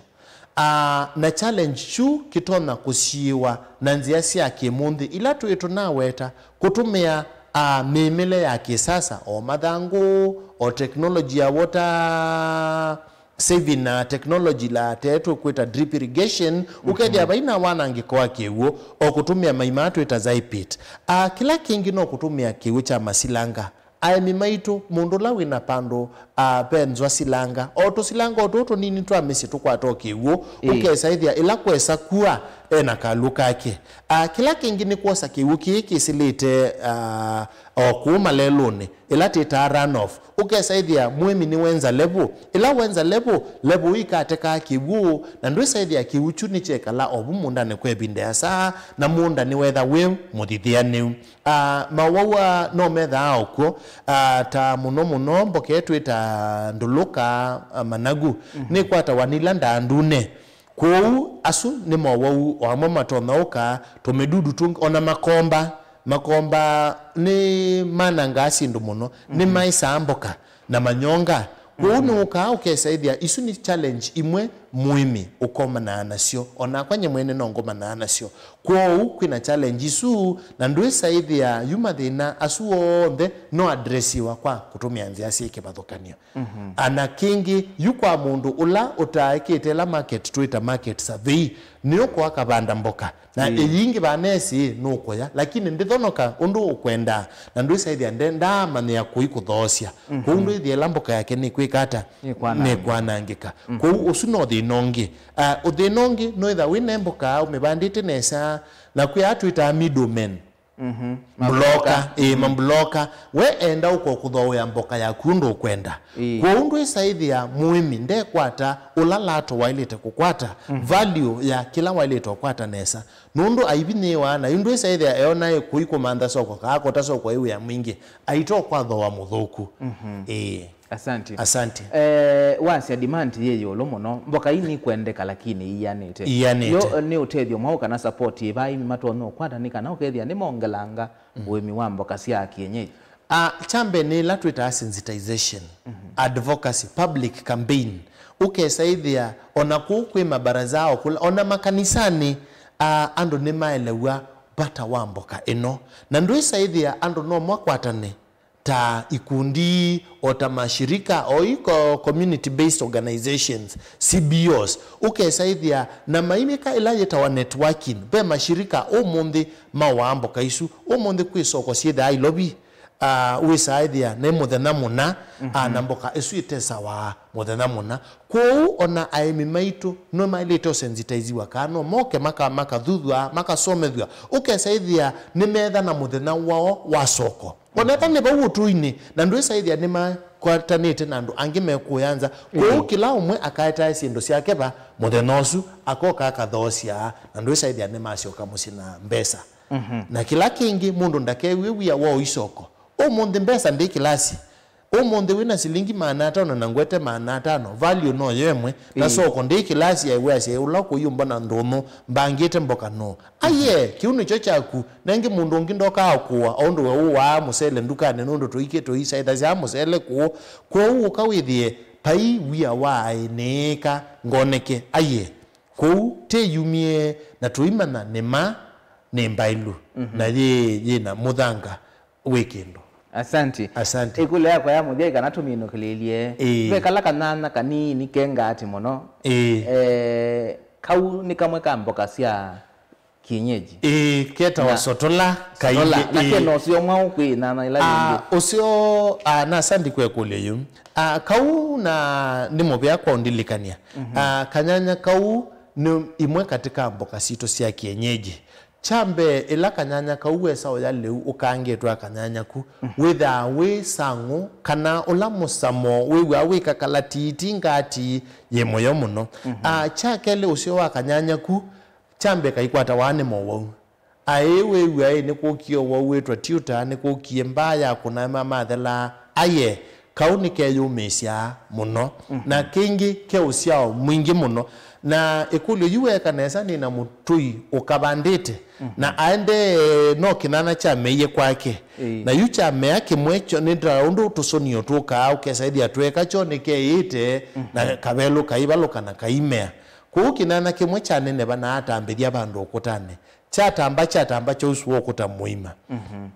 Ah, na challenge kyu kĩtonya kũsiĩwa na nzĩa sya kĩmũnthĩ ila twĩ tũnaweta, kũtũmĩa, ah, mĩmĩle ya kĩsasa, o mathangũ, o technology ya water saving na technology la te tũkwĩta drip irrigation, ũkethĩa vaina wanangĩko wa kĩw'ũ, o kũtũmĩa mai maa twĩta Zypit. Ah, kĩla kĩngĩ no kũtũmĩa kĩw'ũ kya masilanga. Aĩmi maitũ, mũndũ ũla wĩ na pandũ, ah, ve nzwa silanga, o tũsilanga o tũũ tũnini twa mĩsyĩ tũkwata o kĩw'ũ, ũkesa ĩthĩa ĩla kwesa kua e na kalũ kake. Ah, kĩla kĩngĩ nĩ kwosa kĩw'ũ kĩĩ kĩsĩlĩte, ah, o kũũ malelũnĩ, ĩla tĩtaa runoff. Ũkesa ĩthĩa mũĩmi nĩwenza level, ĩla wenza level, level ĩkatekaa kĩw'ũ, na ndwĩsa ĩthĩa kĩw'ũ kyu nĩkyekala o vu mũũndanĩ kwa ĩvinda yasa, na mũũnda nĩwetha wĩ mũthithĩanĩu. Ah, mawau, ah, no methaa o kw'o, ah, ta mũno mũno mboka ĩtwĩta ndũlũka, ah, managu, nĩkwatawa nĩ ila ndaa ndune. Kwoou asu nĩ mowau o amwe matonya ũka, tũmĩdudu tũngĩ, ona makomba. Makomba nĩ manangaa syĩndũ mũno, nĩmaĩsaa mboka na manyonga. Kwoou nĩũkaa ũkesa ĩthĩa isu nĩ challenge imwe mũĩmi ũkomanaa nasyo, onakwa nye mwene no ngomanaa nasyo. Kwoou kwĩna challenge isu, na ndwĩsa ĩthĩa yu mathĩna asu onthe no adressiwa kwa kũtũmĩa nzĩa syĩ kĩvathũkany'o. Ana kĩngĩ, yu kwa mũndũ ũla ũtaĩkĩte ĩla market twĩta market survey, nĩũkũa kavanda mboka. Na ĩyingĩ vanesi nũkũya, lakini ndĩthonoka ũndũ ũkwendaa, na ndwĩsa ĩthĩa nde-, ndaamanyĩa kũi kũthoosya. Kwoou ndwĩthĩa ĩla mboka yake nĩkwĩka ata? Nĩkwanangĩka. Nĩkwanangĩka. Kwoou ũsu no thĩna ũngĩ. Ah, ũthĩna ũngĩ, nũĩtha wĩ ne mboka ũmĩvandĩte nesa, na kwĩ aa twĩtaa middlemen. Mbuloka, ĩĩ, mambuloka. We enda ũko kũthooea mboka yaku ũndũ ũkwenda. Kwoou ndwĩsa ĩthĩa mũĩmi ndekwata ũla lato waĩlĩte kũkwata, value ya kĩla waĩlĩte ũkwata nesa. Nũndũ aivinyĩĩwa, na yu ndwĩsa ĩthĩa eona ĩkũi kũmantha soko, kaa kũta soko ĩ wĩa mwingĩ, aito kwa thooa mũthũku. Ĩĩ. Asante. Asante. Eh, wasya demand yĩ ĩũlũ mũno. Mboka ii nikwendeka lakini iianĩte. Iianĩte. Yo, nĩ ũtethyo mwaũ kana support ĩva aĩmi matonya ũkwata nĩ kana ũkethĩa nĩmongelanga ũĩmi wa mboka sya kienyeji? Ah, kya mbee nĩ ĩla twĩtaa sensitization, advocacy, public campaign. Ũkesa ĩthĩa ona kũu kwĩ mabaraza o kũla, ona makanisanĩ, ah, andũ nĩmaelew'a vata wa mboka ĩno. Na ndwĩsa ĩthĩa andũ no makwatane ta ikundi, o ta mashirika, o iko community based organizations, C B Os, ũkesa ĩthĩa na maimĩka ĩla yĩtawa networking. Ve mashirika ũmũnthĩ mawaa mboka isu, ũmũnthĩ kwĩ soko syĩthaa Nairobi, ah, wĩsaa ĩthĩa nĩ mũthenya mũna, ah, na mboka ĩsu ĩtesawa mũthenya mũna. Kwoou ona aĩmi maitũ no maĩlĩte ũsensitiziwa kaa no moke maka-, makathuthw'a, makasomethw'a, ũkesa ĩthĩa nĩmetha na mũthenya wao wa soko. Onetha nĩ vau ũtũinĩ, na ndwĩsa ĩthĩa nĩmakwatanĩte na andũ angĩ me kũya nza. Kwoou kĩla ũmwe akaetae syĩndũ syake va mũthenya ũsu, akoka akathoosya, na ndwĩsa ĩthĩa nĩmasyoka mũsyĩ na mbesa. Na kĩla kĩngĩ, mũndũ ndakew'e wia wa ũisoko. Ũmũnthĩ mbesa ndĩ kĩlasi. Ũmũnthĩ wĩna silingi maana atano na ngwete maana atano, value no yo ĩmwe, na soko ndĩ kĩlasi ya ĩwĩa sya ũla kũyũmba na ndũnyũ, mbangĩte mboka no. Aiee, kĩu nĩkyo kyaku, nengĩ mũndũ ũngĩ ndokaa kũa, o ũndũ we ũwaa mũsele ndukanĩ nũndũ tũikĩ tũisaĩthasya mũsele kũũ. Kwoou ũka wĩthĩe Vai wia wa aĩ nĩĩka ngoneke, aye. Kũu tĩyumie na tũimanya nĩ ma nĩ mbaĩlu, na yĩ, yĩ na mũthanga wĩ kĩndũ. Asante. Asante. Ĩkũlyo yakwa ya mũthya ĩ kana tũminũkĩlĩlye. Ĩĩ. Ve kala kanyanya kanini kengaati mũno. Ĩĩ. Eh, kau nĩ kamwe ka mboka sya kienyeji. Ĩĩ, ketawa sotola. Sotola. Kaingĩ, na ĩĩ. Kena ũseo mwaũ kwĩ nyanya ila ingĩ? Ah, ũseo, ah, na asante kwa ĩkũlyo yĩu. Ah, kau na nĩ mũvea kwa ũndilikania. Ah, kanyanya kau nĩ imwe katĩ ka mboka sitũ sya kienyeji. Kya mbee, ĩla kanyanya kau wesa ũya lĩu ũkaangĩtwe akanyanya ku, wĩthaa wĩ sang'ũ, kana ũla mũsamo wĩw'aa wĩ kakalatiiti ngati yĩ mũyo mũno. Ah, kya kelĩ, ũseo wa kanyanya ku, kya mbee kaikwatawa nĩ mowau. Aĩ wĩw'aa ĩ nĩkũkie ũwau wĩtwa tiuta, nĩkũkie mbaa ya kũna ma mathelaa, aye, kau nĩkeyũmĩĩsya mũno, na kĩngĩ ke ũsyao mwingĩ mũno. Na ĩkũlyo yu weeka nesa nĩ na mũtũi ũkavandĩte, na aendee no kĩnyanya kyameie kwake. Ĩĩ. Na yu kyamea kĩmwe kyo nĩ ta ũndũ tũsũnio tũkaa, ũkesa ĩthĩa tweka kyo nĩkeĩĩte, na kavelũ kaivalũka na kaimea. Kwoou kĩnyanya kĩmwe kyaneneva na atambĩthya vandũ ũkũtanĩ. Kyatamba, kyatamba kya ũsu wa ũkũta mũima.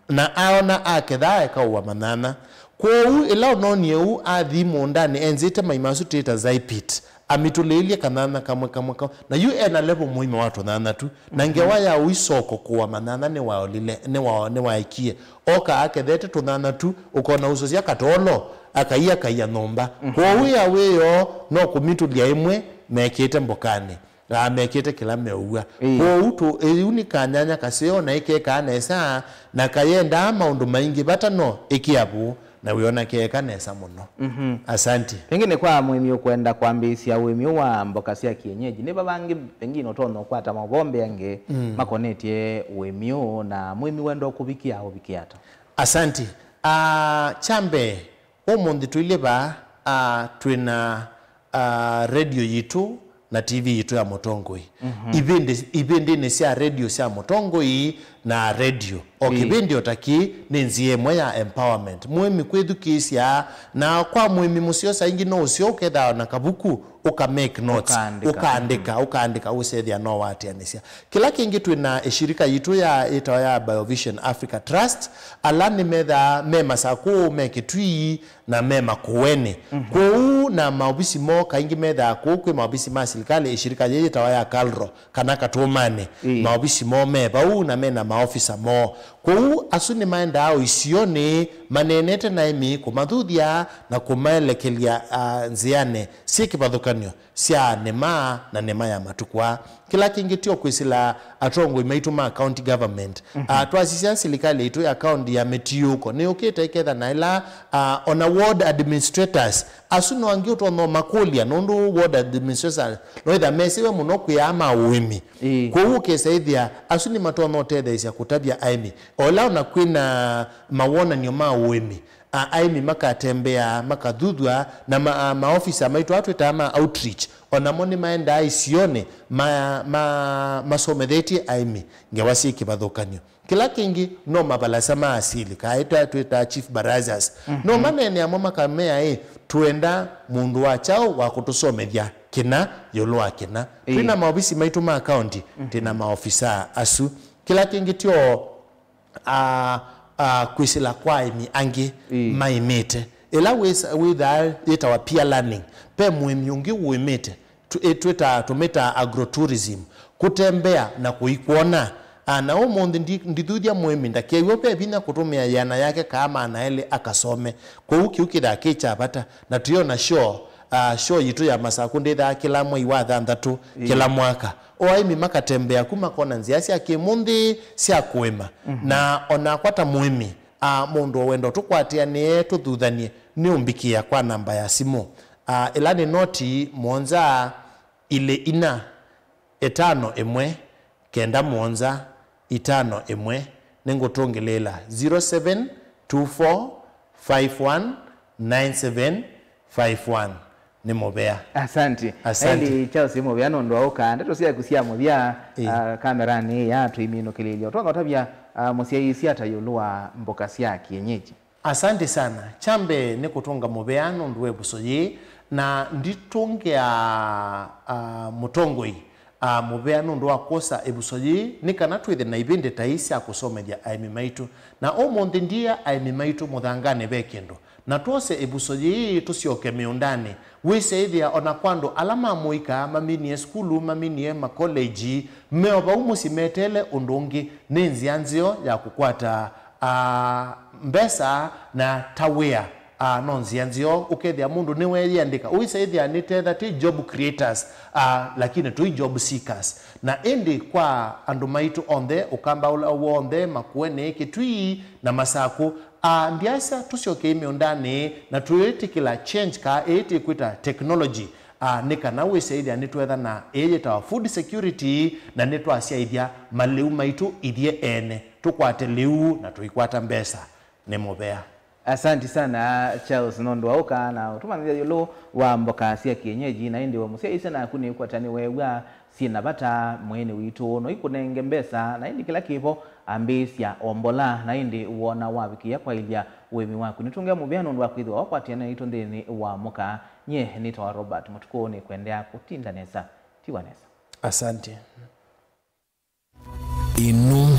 Na aona aketha ekaũa manyanya. Kwoou ĩla ũnonie ũu athi mũũndanĩ enzĩte maima asu twĩta zypit, amitũlĩĩlye kanyanya kamwe kamwe kamwe. Na yu ena levo mũima wa tũnyanya tu. Na ngewa ya ũisoko kũa manyanya nĩwaolile, nĩwa-, nĩwaekie. Oka akethete tũnyanya tu, ũkona ũsũsya katolo, akaia kaia nyũmba. Kwoou ya wĩoo no kũmitũlya ĩmwe mekĩte mbokanĩ. Amekĩte kĩla meũw'a. Ĩĩ. Kwoou tũ, ĩu nĩ kanyanya kaseo na ĩkekaa nesa, na kayendaa maũndũ maingĩ vata no ĩkĩavũ, na wĩona keeka nesa mũno. Asante. Pengine kwa mũĩmi ũkwenda kwambĩĩsya ũĩmi ũũ wa mboka sya kienyeji, nĩ va vangĩ pengine ũtonya ũkwata maũvoo mbeange makonetye ũĩmi ũũ, na mũĩmi wenda ũkũvikĩa ũvikĩa ata? Asante. Ah, kya mbee, ũmũnthĩ tũilye vaa, ah, twĩ na, ah, radio yitũ na T V yitũ ya Mũtongoi. Ivĩndĩ, ivĩndĩnĩ sya radio sya Mũtongoi na radio. O kĩvĩndĩ o ta kĩĩ nĩ nzĩa ĩmwe ya empowerment. Mũĩmi kwĩthukĩĩsya, na kwa mũĩmi mũseo saa ingĩ no ũseo ũkethaa na kavuku, ũka make notes, ũkaandĩka, ũkaandĩka, ũkaandĩka, ũsethĩa no waatĩanĩsya. Kĩla kĩngĩ twĩ na ĩshirika yitũ ya, ĩtawa ya Biovision Africa Trust, ala nĩmethaa me Masakũ, me Kĩtui, na me Makueni. Kwoou na maovisi moo kaingĩ methaa kũu kwĩ maovisi ma silikalĩ, ĩshirika yĩĩ yĩtawa ya KALRO, kana Katũmanĩ. Maovisi moo me vau na mena maofisa moo. Kwoou asu nĩmaendaa o isionĩ, maneenete na aĩmi kũmathuthya na kũmaelekelya, ah, nzĩanĩ syĩ kĩvathũkany'o sya nĩma na nĩma ya matukũ aa. Kĩla kĩngĩ tyo kwĩsĩla atongoi maitũ ma county government. Ah, twasisya silikalĩ itũ ya county ya mĩtiũko nĩyũkĩte ĩketha na ĩla, ah, ona ward administrators, asu no angĩ ũtonya ũmakũlya, nũndũ ward administrators noĩtha mesĩwe mũno kwĩaa ma ũĩmi. Kwoou ũkesa ĩthĩa asu nĩmatonya ũtetheesya kũtavya aĩmi. O ĩla ona kwĩna mawonany'o ma ũĩmi, a-, aĩmi makatembeaa, makathuthw'a, na ma-, a-, maofisa maitũ aa twĩtaa ma outreach, o namo nĩmaendaa isionĩ ma-, ma-, masomethetye aĩmi ngewa syĩ kĩvathũkany'o. Kĩla kĩngĩ no mavalasa ma asili, kaa ĩta twĩtaa chief barazas. No maneenea mo makamea, ĩ, twenda mũndũ wa kyaũ wa kũtũsomethya kĩna ĩũlũ wa kĩna. Twĩ na maovisi maitũ ma county, twĩ na maofisa asu. Kĩla kĩngĩ tyo a, a, kwĩsĩla kwa aĩmi angĩ maĩmĩte. Ĩla wĩsa-, wĩthaa yĩtawa peer learning, ve mũĩmi ũngĩ ũĩmĩte, tũ-, ĩ, twĩtaa, tũmĩtaa agrotourism, kũtembea na kũikwona. A, na ũmũnthĩ ndi-, ndithuthya mũĩmi ndakew'e ve vinya kũtũmĩa ĩana yake kaa maana elĩ akasome. Kwoou kĩu kĩthaa kĩ kya vata, na twĩona show, a, show yitũ ya Masakũ ndĩthaa kĩla mwei wa thanthatũ kĩla mwaka. O aĩmi makatembea ku makona nzĩa sya kĩmũnthĩ sya kũĩma. Na o nakwa ta mũĩmi, a, mũndũ o wenda tũkwatĩanĩe tũthuthany'e, nĩũmbikĩa kwa namba ya simũ, a, ĩla nĩ noti mũonza ilĩ inya, ĩtano ĩmwe, kenda mũonza, itano ĩmwe. Nĩngũtũngĩlĩĩla zero seven two four five one nine seven five one. Nĩ mũvea. Asante. Asante. Eli Charles, nĩ mũvea nũndũ wa ũka ndeto syaku sya mũthya, ah, kameranĩ ya tũiminũkĩlĩlya. Ũtonya ũtavya, ah, mũsyaĩĩsya ata ĩũlũ wa mboka sya kienyeji? Asante sana. Kya mbee nĩ kũtũnga mũvea nũndũ wa ĩvuso yĩĩ, Na nditũngĩa, ah, mũtongoi, ah, mũvea nũndũ wa kwosa ĩvuso yĩĩ, nĩ kana twĩthe na ivĩndĩ ta ii sya kũsomethya aĩmi maitũ. Na ũmũnthĩ ndiĩa aĩmi maitũ mũthanganĩ ve kĩndũ. Na twose ĩvuso yĩĩ tũsyoke mĩũndanĩ. Wĩsyaĩthĩa o na kwa andũ ala ma mũika maminie sukulu, maminie makoleji, me o vau mũsyĩ meteele ũndũ ũngĩ, nĩ nzĩa nzeo ya kũkwata, ah, mbesa na ta wĩa. Ah, no nzĩa nzeo ũkethĩa mũndũ nĩweeyĩandĩka. Ũisaĩthĩa nĩ tetha ti job creators, ah, lakini tũi job seekers. Na ĩndĩ kwa andũ maitũ onthe, Ũkamba ũla w'onthe, Makueni, Kitui na Masakũ, ah, ndiasya tũsyokei mĩũndanĩ na twĩtĩkĩla change kaa ĩĩ tĩkwĩta technology, ah, nĩ kana wĩsaĩthĩa nĩtwetha na ĩĩ yĩtawa food security, na nĩtwasyaĩthya malĩu maitũ ithyĩ ene, tũkwate lĩu na tũikwata mbesa. Nĩ mũvea. Asanti sana, Charles, nũndũ wa ũka na ũtũmanyĩthya ĩũlũ wa mboka sya kienyeji, na ĩndĩ we mũsyaĩĩsya naku nĩkwata nĩweew'a syĩ na vata mwĩĩnĩ witũ. No ikũnenge mbesa, na ĩndĩ kĩla kĩvo ambĩĩsya ombola, na ĩndĩ wona wavikĩa kwaĩlya ũĩmi waku. Nĩtũngĩa mũvea nũndũ wa kwĩthĩwa wakwatĩana naitũ nthĩnĩ wa mũka. Nyie nĩtawa Robert Mũtukũ, nĩkwendea kũtinda nesa. Tiwa nesa. Asante. Ĩno